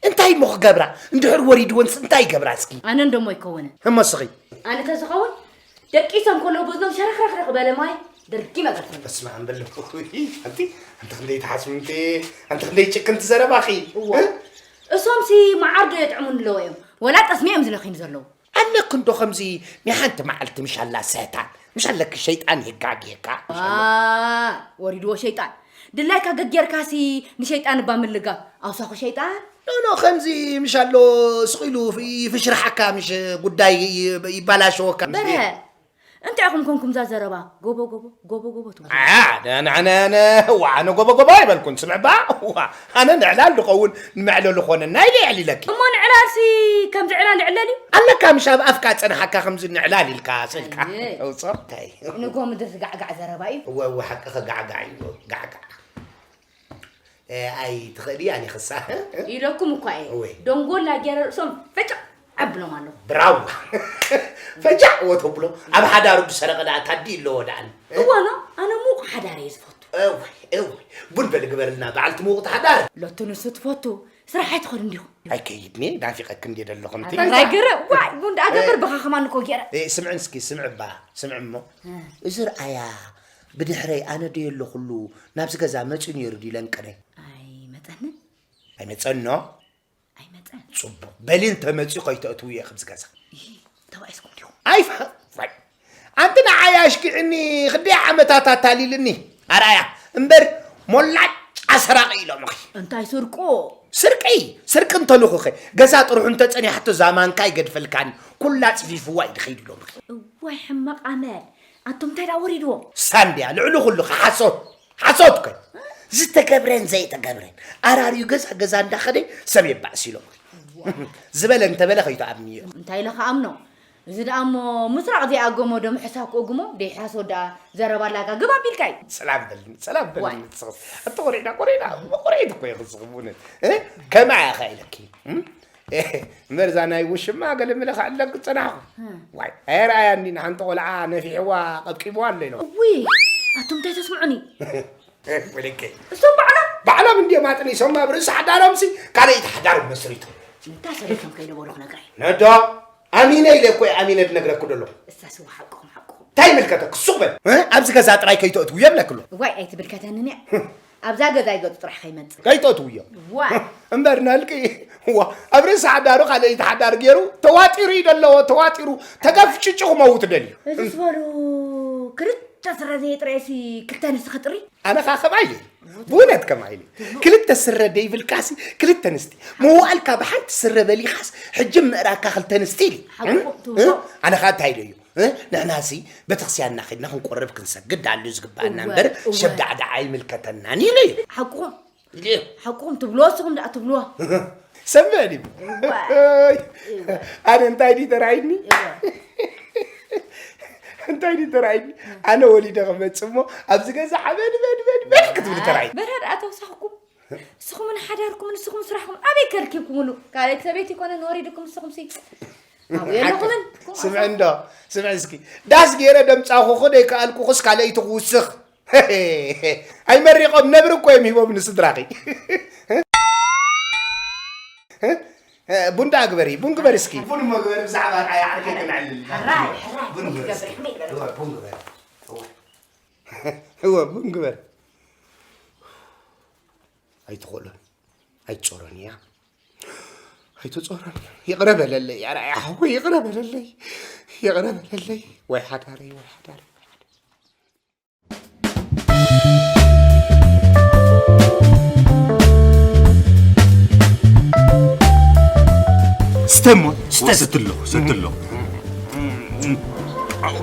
እንታይ እሞ ክገብራ? እንድሕር ወሪድወንስ እንታይ ይገብራ እስኪ? ኣነ እንደሞ ኣይከውንን። እሞ እስኺ? ኣነ ተዝኸውን ደቂሶም ከለዉ በዝኖም ሸረኽረኽ በለ ማይ ደርጊመ ገርፈሉ። በስመ ኣብ በል። ኣንቲ፣ ኣንቲ ክንደይ ትሓስቢ፣ ኣንቲ፣ ኣንቲ ክንደይ ጭክንቲ ዘረባኺ። እዋ። እ? እሶምሲ መዓር ዶ የጥዕሙኒ ኣለዎ እዮም? ወላ ጠስሚ እዮም ዝለኺኒ ዘለዉ። ኣለኪ እንዶ ከምዚ ናይ ሓንቲ መዓልቲ ምሻላ ሰይጣን፣ ምሻለኪ ሸይጣን የጋግየካ። ዋ፣ ወሪድዎ ሸይጣን። ድላይካ ገጌርካሲ ንሸይጣን እባ ምልጋብ። ኣውሳኹ ሸይጣን። ኖ፣ ኖ፣ ከምዚ ምሻሎ ስቕ ኢሉ ይፍሽርሓካ፣ ምሽ ጉዳይ ይ-፣ ይባላሸወካ፣ ምሽ በርሀ፣ እንታይ ኢኹም ኮንኩም እዛ ዘረባ? ጎቦ፣ ጎቦ፣ ጎቦ፣ ጎቦ ትብሉ። ኣ፣ ኣነ፣ ኣነ፣ ኣነ፣ ዋ፣ ኣነ ጎቦ፣ ጎቦ ኣይበልኩን። ስምዕባ፣ ዋ፣ ኣነ ንዕላል ድኸውን ንመዕለሉ ኾነና ኢለ የዕሊለኪ። እሞ ንዕላልሲ ከምዚ ዕላል ይዕለል እዩ? ኣለካ ምሽ ኣብ ኣፍካ ጸንሓካ ከምዚ ንዕላል ኢልካ ስኢልካ። ኣየ። ተውጾ፣ እንታይ? ንጎ ምድሪ ጋዕጋዕ ዘረባ እዩ። እወ፣ እወ፣ ሓቅኺ ጋዕጋዕ እዩ፣ ጋዕጋዕ። እ፣ ኣይትኽእል እያ፣ ኣነ ክሳ። ኢለኩም እኳ እየ። እወ። ደንጎላ ገይረ ርእሶም ፈጫዕ ኣብሎም ኣለኹ። ብራው። ፈጃዕ ወተብሎ። ኣብ ሓዳሩ ዝሰረቐ ደኣ ታዲ ኣለዎ ደኣኒ። እወ፣ ኖ፣ ኣነ ሙቕ ሓዳር እየ ዝፈቱ። እወ፣ እወ። ቡን በል ግበርልና፣ በዓልቲ ሙቕቲ ሓዳር። ሎቱ ንሱ ትፈቱ፣ ስራሕ ኣይትኸዱ እንዲኹም። ኣይከይድኒ፣ ናፊቐኪ እንድየ ደለኹ፣ እንቲ። ኣራይ ገረ፣ ዋይ፣ ቡን ደኣ ገበር፣ እ፣ ብኻ ከማን እኮ ገረ። እ፣ ስምዕን እስኪ፣ ስምዕ እባ፣ ስምዕ እሞ። እ። እዚ ርኣያ፣ ብድሕረይ ኣነ ደየለኹሉ፣ ናብዚ ገዛ መጺኡ ነይሩ ድዩ ለንቅነ? ኣይመጸንን። ኣይመጸን ኖ? ኣይመጸን። ጽቡቕ። በሊ እንተ መጺኡ ከይተእትውዮ ኢኺ ኣብዚ ገዛ። ኢሂ፣ ተባኢስኩም ዲኹም? ኣይፋ-፣ ዋይ። ኣንቲ ንዓይ ኣሽኪዕኒ፣ ክንደይ ዓመታት ኣታሊልኒ። ኣርኣያ፣ እምበር ሞላጫ ሰራቒ ኢሎምኺ። እንታይ ስርቁ? ስርቂ፣ ስርቂ እንተልኹኸ፣ ገዛ ጥርሑ እንተጸኒሓቶ እዛ ማንካ ይገድፈልካኒ፣ ኩላ ጽፊፍዋ እዩ ድኸይድ ኢሎምኺ። እዋይ ሕማቕ ኣመል። ኣንቱም እንታይ ደኣ ወሪድዎም? ሳንድያ፣ ልዕሊ ኩሉ ሓሶት። ሓሶት ኮይ። ዝተገብረን ዘይተገብረን ኣራርዩ ገዛ ገዛ እንዳኸደ ሰብ የባእስ ኢሎም። እዋ። ዝበለ እንተበለ ከይትኣምንዮ። እንታይ ኢለ ክኣምኖ? እዚ ደኣ እሞ ምስራቕ ዘይኣገሞ ደም ሕሳብ ክእግሞ ደይ ሓሶት ደኣ ዘረባ ኣላጋ ግባ ኣቢልካ እዩ። ሰላም በልኒ፣ ሰላም በልኒ ዋይ። ንስኽስ። ኣቲ ቆሪዕና፣ ቆሪዕና፣ ቆሪዕት እኮ እዩ ክስኽቡንን። እ? ከማይ ኢኻ ኢለኪ። እም? እምበር እዛ ናይ ውሽማ ገለ መለ ክዕለግ ዝጸናሕኩ። እም። ዋይ፣ ኣየርኣያ እንዲ ንሓንቲ ቆልዓ ነፊሕዋ ቀብቂብዋ ኣሎ ኢሎም። እውይ፣ ኣቱም እንታይ ተስምዑኒ? ወለከይ። እሶም ባዕሎም? ባዕሎም እንዲዮም ኣጥኒሶም ኣብ ርእሲ ሓዳሮምሲ ካልኣይቲ ሓዳሮም መስሪቶም። እንታ ሰበይቶም ከይነበሩ ክነግራ እዩ። ነዶ፣ ኣሚነ ኢለ እኮ እየ ኣሚነ ዝነግረኩ ዘለኹ። እሳስ እዋ ሓቅኹም፣ ሓቅኹም። እንታይ ይምልከተክ? ሱቕ በል። እ? ኣብዚ ገዛ ጥራይ ከይተእትውዮ እብለክ ኣለኹ። እዋይ፣ ኣይትምልከተንን እያ። ኣብዛ ገዛ ይገጹ ጥራሕ ከይመጽእ። ከይተእትውዮ። ዋ። እምበር ነልቂ፣ ዋ፣ ኣብ ርእሲ ሓዳሩ ካልኣይቲ ሓዳር ገይሩ ተዋጢሩ እዩ ዘለዎ፣ ተዋጢሩ ተገፍጭጩ ክመውት ደልዩ። እዚ ዝበሉ ክልተ ስረ ዘየጥረየሲ ክልተ ኣንስቲ ከጥሪ? ኣነ ኸኣ ከምኣ ኢለ። ብእውነት ከምኣ ኢለ። ክልተ ስረ ደይብልካሲ ክልተ ኣንስቲ። መዋእልካ ብሓንቲ ስረ በሊኻስ ሕጂ ምእራካ ክልተ ኣንስቲ ኢለ። ሓቁ እም? ትብሎ። እም? ኣነ ኸኣ እንታይ ኢለ እዩ? እ? ንሕናሲ ቤተክርስትያንና ኸድና ክንቆርብ ክንሰግድ ደኣ ኣሎ ዝግብኣና እወ፣ እምበር እወ። ሸብዳዕዳዕ ኣይምልከተናን ኢለ እዩ። ሓቁኹም። ኢለ እዩ። ሓቁኹም ትብልዎ፣ ንስኹም ደኣ ትብልዎ። ሰምዕ ድዩ? እዋ። ኣይ፣ እዋ። ኣነ እንታይ ድዩ ተራይኒ? እዋ። እንታይ ድዩ ተራይኒ? ኣነ ወሊደ ክመጽእ እሞ ኣብዚ ገዛ በድ በድ በድ በድ ክትብል ተራይ። በረድ ኣተውሳኽኩም። ንስኹምን ሓዳርኩምን ንስኹም ስራሕኩም ኣበይ ከርኪብኩምሉ? ካልኣይቲ ሰበይቲ ይኮነ ንወሪድኩም ንስኹም ሲ ኣብኡ የለኹምን። ስምዕ እንዶ፣ ስምዕ እስኪ። ዳስ ገይረ ደምጻኹኹ ደይከኣልኩኹስ ካልኣይቲ ክውስኽ። ኣይመሪቖም ነብሪ እኮ እዮም ሂቦም ንስድራኺ። ቡን ደኣ ግበሪ፣ ቡን ግበሪ እስኪ። ቡን እሞ ግበሪ፣ ብዛዕባ ርኣያ ዓርከይ ክነዕልል። ሕራይ፣ ሕራይ፣ ቡን ቡን ግበሪ እስኪ። ትገብር፣ ሕመይ በል። እወ፣ ቡን ግበሪ። እወ፣ እወ፣ ቡን ግበሪ። ኣይትኽእሎን፣ ኣይትጾሮን እያ። ኣይትጾሮን። ይቕረ በለለይ፣ ኣርኣያ ሓወይ፣ ይቕረ በለለይ። ይቕረ በለለይ። ወይ ሓዳረይ፣ ወይ ሓዳረይ፣ ወይ ሓዳረይ። ስተሞ፣ ስተ ስተሎ፣ ስተሎ።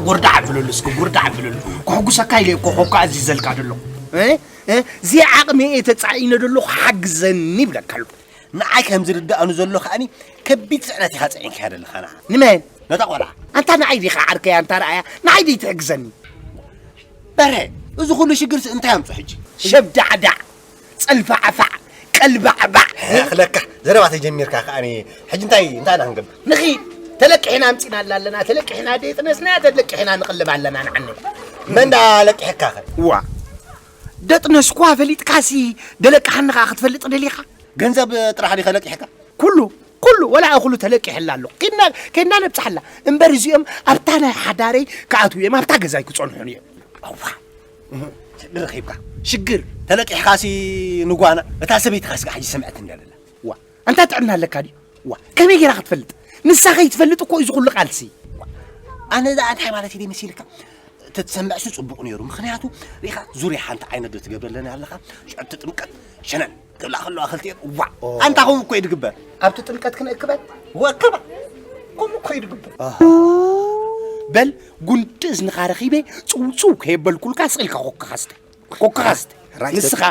ጉርዳ ዓብለሉ እስኪ፣ ጉርዳ ዓብለሉ። ከሕጉሰካ ኢለ እኮ ኮካ ኣዚዘልካ ደለኹ። እ? እ? እዚ ዓቕሚ እየ ተጻዒነ ደለኹ፣ ሓግዘኒ ይብለካ ኣሎ። ንዓይ ከም ዝርድኣኑ ዘሎ ከኣኒ ከቢድ ጽዕነት ኢኻ ጸዒንካያ ዘለኻ ንዓ። ንመን? ነታ ቆልዓ። ኣንታ ንዓይ ዲኻ ዓርከይ ኣንታ ረኣያ? ንዓይ ደይ ትሕግዘኒ? በርሀ፣ እዚ ኩሉ ሽግርስ እንታይ ኣምጾ ሕጂ? ሸብዳዕዳዕ፣ ጸልፋዕፋዕ፣ ቀልባዕባዕ። ክለካ፣ ዘረባ ተጀሚርካ ከኣኒ ሕጂ እንታይ፣ እንታይ ኢና ክንገብር? ንኺድ፣ ተለቂሕና ኣምጺናላ ኣለና፣ ተለቂሕና ደይጥነስናያ፣ ተለቂሕና ንቕልብ ኣለና ንዓኒ። መን ዳ ለቂሕካ ኸ? ዋ፣ ደጥነስኳ ፈሊጥካሲ፣ ደለቅሓኒ ኸኣ ክትፈልጥ ደሊኻ? ገንዘብ ጥራሕ ዲኸ ለቂሕካ? ኩሉ፣ ኩሉ፣ ወላ እኹሉ ተለቂሕላ ኣሎ። ኬድና፣ ኬድና ነብጽሓላ። እምበር እዚኦም ኣብታ ናይ ሓዳረይ ክኣትዉ እዮም፣ ኣብታ ገዛይ ክጸንሑን እዮም። ኣዋ፣ ሽግር ረኺብካ። ሽግር? ተለቂሕካሲ ንጓና፣ እታ ሰበይትኻ ስጋ ሕጂ ሰምዐት እንዳለላ። ዋ፣ ኣንታ ጥዕና ኣለካ ድዩ? ዋ፣ ከመይ ጌራ ክትፈልጥ? ንሳ ከይትፈልጥ እኮ እዩ ዝኹሉ ቃልሲ። ኣነ እዛ እንታይ ማለት እዩ መሲልካ? ተትሰምዕሲ ጽቡቕ ነይሩ። ምኽንያቱ ሪኻ ዙርያ ሓንቲ ዓይነት ዶ ትገብረለና ኣለኻ? ሽዑ እቲ ጥምቀት ሸነን ክብላ ከለዋ ክልቲኤን ዋዕ። ኣንታ ከምኡ እኮ እዩ ዝግበር። ኣብቲ ጥምቀት ክንእክበን? ወከባ። ከምኡ እኮ እዩ ዝግበር። በል ጉንዲ እዝንኻ ረኺበ ጽውጽው ከየበልኩልካ ስቕ ኢልካ ኮካኻ ስተ። ኮካኻ ስተ። ራይት። ንስኻ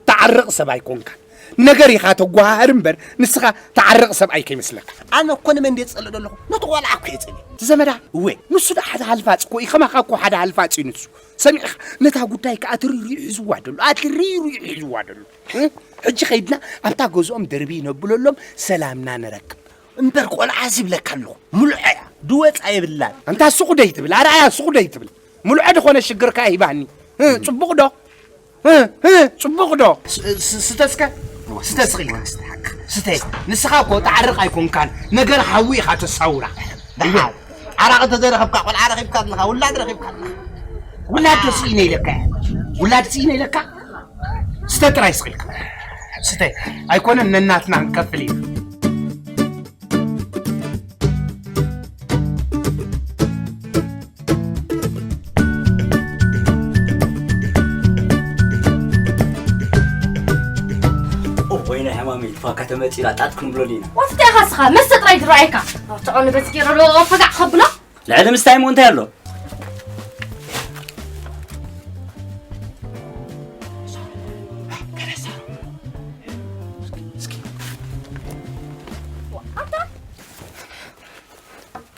ትዓርቕ ሰብ ኣይኮንካን። ነገር ኢኻ ተጓሃህር እምበር ንስኻ ትዓርቕ ሰብ ኣይከይመስለካ። ኣነ እኮ ንመን ድየ ዝጸልእ ዘለኹ? ነቲ ቆልዓ እኮ እየ ዝጸልእ። እቲ ዘመዳ? እወ። ንሱ ደኣ ሓደ ሃልፋጽ እኮ እዩ። ከማኻ እኮ ሓደ ሃልፋጽ እዩ ንሱ። ሰሚዕኻ? ነታ ጉዳይ ከኣ ትሪሪኡ ሒዝዋ ደሎ። ኣትሪሪኡ ሒዝዋ ደሎ። እ? ሕጂ ኸይድና ኣብታ ገዝኦም ደርቢ ነብለሎም ሰላምና ንረክብ። እምበር ቆልዓ ዝብለካ ኣለኹ። ሙሉዐ እያ። ድወጻ የብላን። ኣንታ ስቑ ደይ ትብል። ኣርኣያ ስቑ ደይ ትብል። ሙሉዐ ዝኾነ ሽግርካ ሂባኒ። እ፣ ጽቡቕ ዶ? እ፣ እ፣ ጽቡቕ ዶ? ስ-፣ ስ-፣ ስተ እስከ። ስተ ስቕ ኢልካ። ስተ። ንስኻ እኮ ትዓርቕ ኣይኮንካን። ነገር ሓዊ ኢኻ ተሳውራ። ደሓር። ዓራቒ ተዘይረኸብካ፣ ቆልዓ ረኺብካ ኣለኻ፣ ውላድ ረኺብካ ኣለኻ። ውላድ ዶ ስኢነ ኢለካ እየ? ውላድ ስኢነ ኢለካ? ስተ ጥራይ ስቕ ኢልካ። ስተ። ኣይኮነን ነናትና ክንከፍል ኢና። ወይነ ሕማመይ ትፋካ ተመፂላ ጣጥ ክንብለሉ ኢና። ወፍተ ኢኻ እስኻ መስተ ጥራይ ዝረኣየካ። ተቐኑ በዚ ገይረ ዶ ፈጋዕ ከብሎ? ልዕሊ ምስታይ እሞ እንታይ ኣሎ?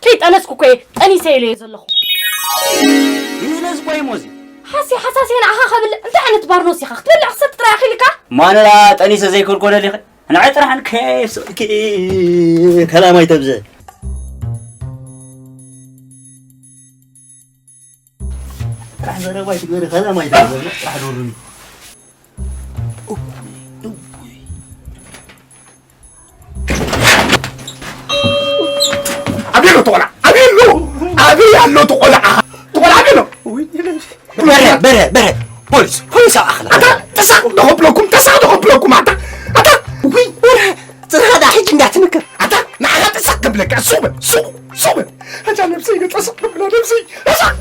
ከይጠነስኩ እኮ እየ ጠኒሰ ኢለ እየ ዘለኹ። ይህለዝ እኮ እዩ ሞዚ። ሓሲ ሓሳሲ ንዓኻ ከብል እንታይ ዓይነት ባርኖስ ኢኻ ክትበልዕ ክሰቲ ጥራይ ኣኺልካ? ማንላ ጠኒሰ ዘይከልኮ ደሊኸ? ንዐ ጥራሕ ንከይፍ ሰብኪ ከላማይ ተብዘ። ጥራሕ ዘረባይ ትግበሪ ከላማይ ተብዘ። ጥራሕ ዶርኒ። ኣበይ ኣሎ እቲ ቆልዓ? ኣበይ ኣሎ? ኣበይ ኣሎ እቲ ቆልዓ? እቲ ቆልዓ ኣበይ ኣሎ? በረ፣ በረ፣ በረ። ፖሊስ፣ ፖሊስ ኣብ ኣኽላ። ኣታ ተሳቕ ዶ ከብለኩም፣ ተሳቕ ዶ ከብለኩም፣ ኣታ፣ ኣታ። ውይ፣ ወረ፣ ጽርሃዳ ሕጂ እንዳትንከር። ኣታ፣ ንዓኻ ተሳቕ ከብለካ፣ ሱቕ በል፣ ሱቕ፣ ሱቕ በል። ኣታ ነብሰይ፣ ተሳቕ ከብላ ነብሰይ፣ ተሳቕ።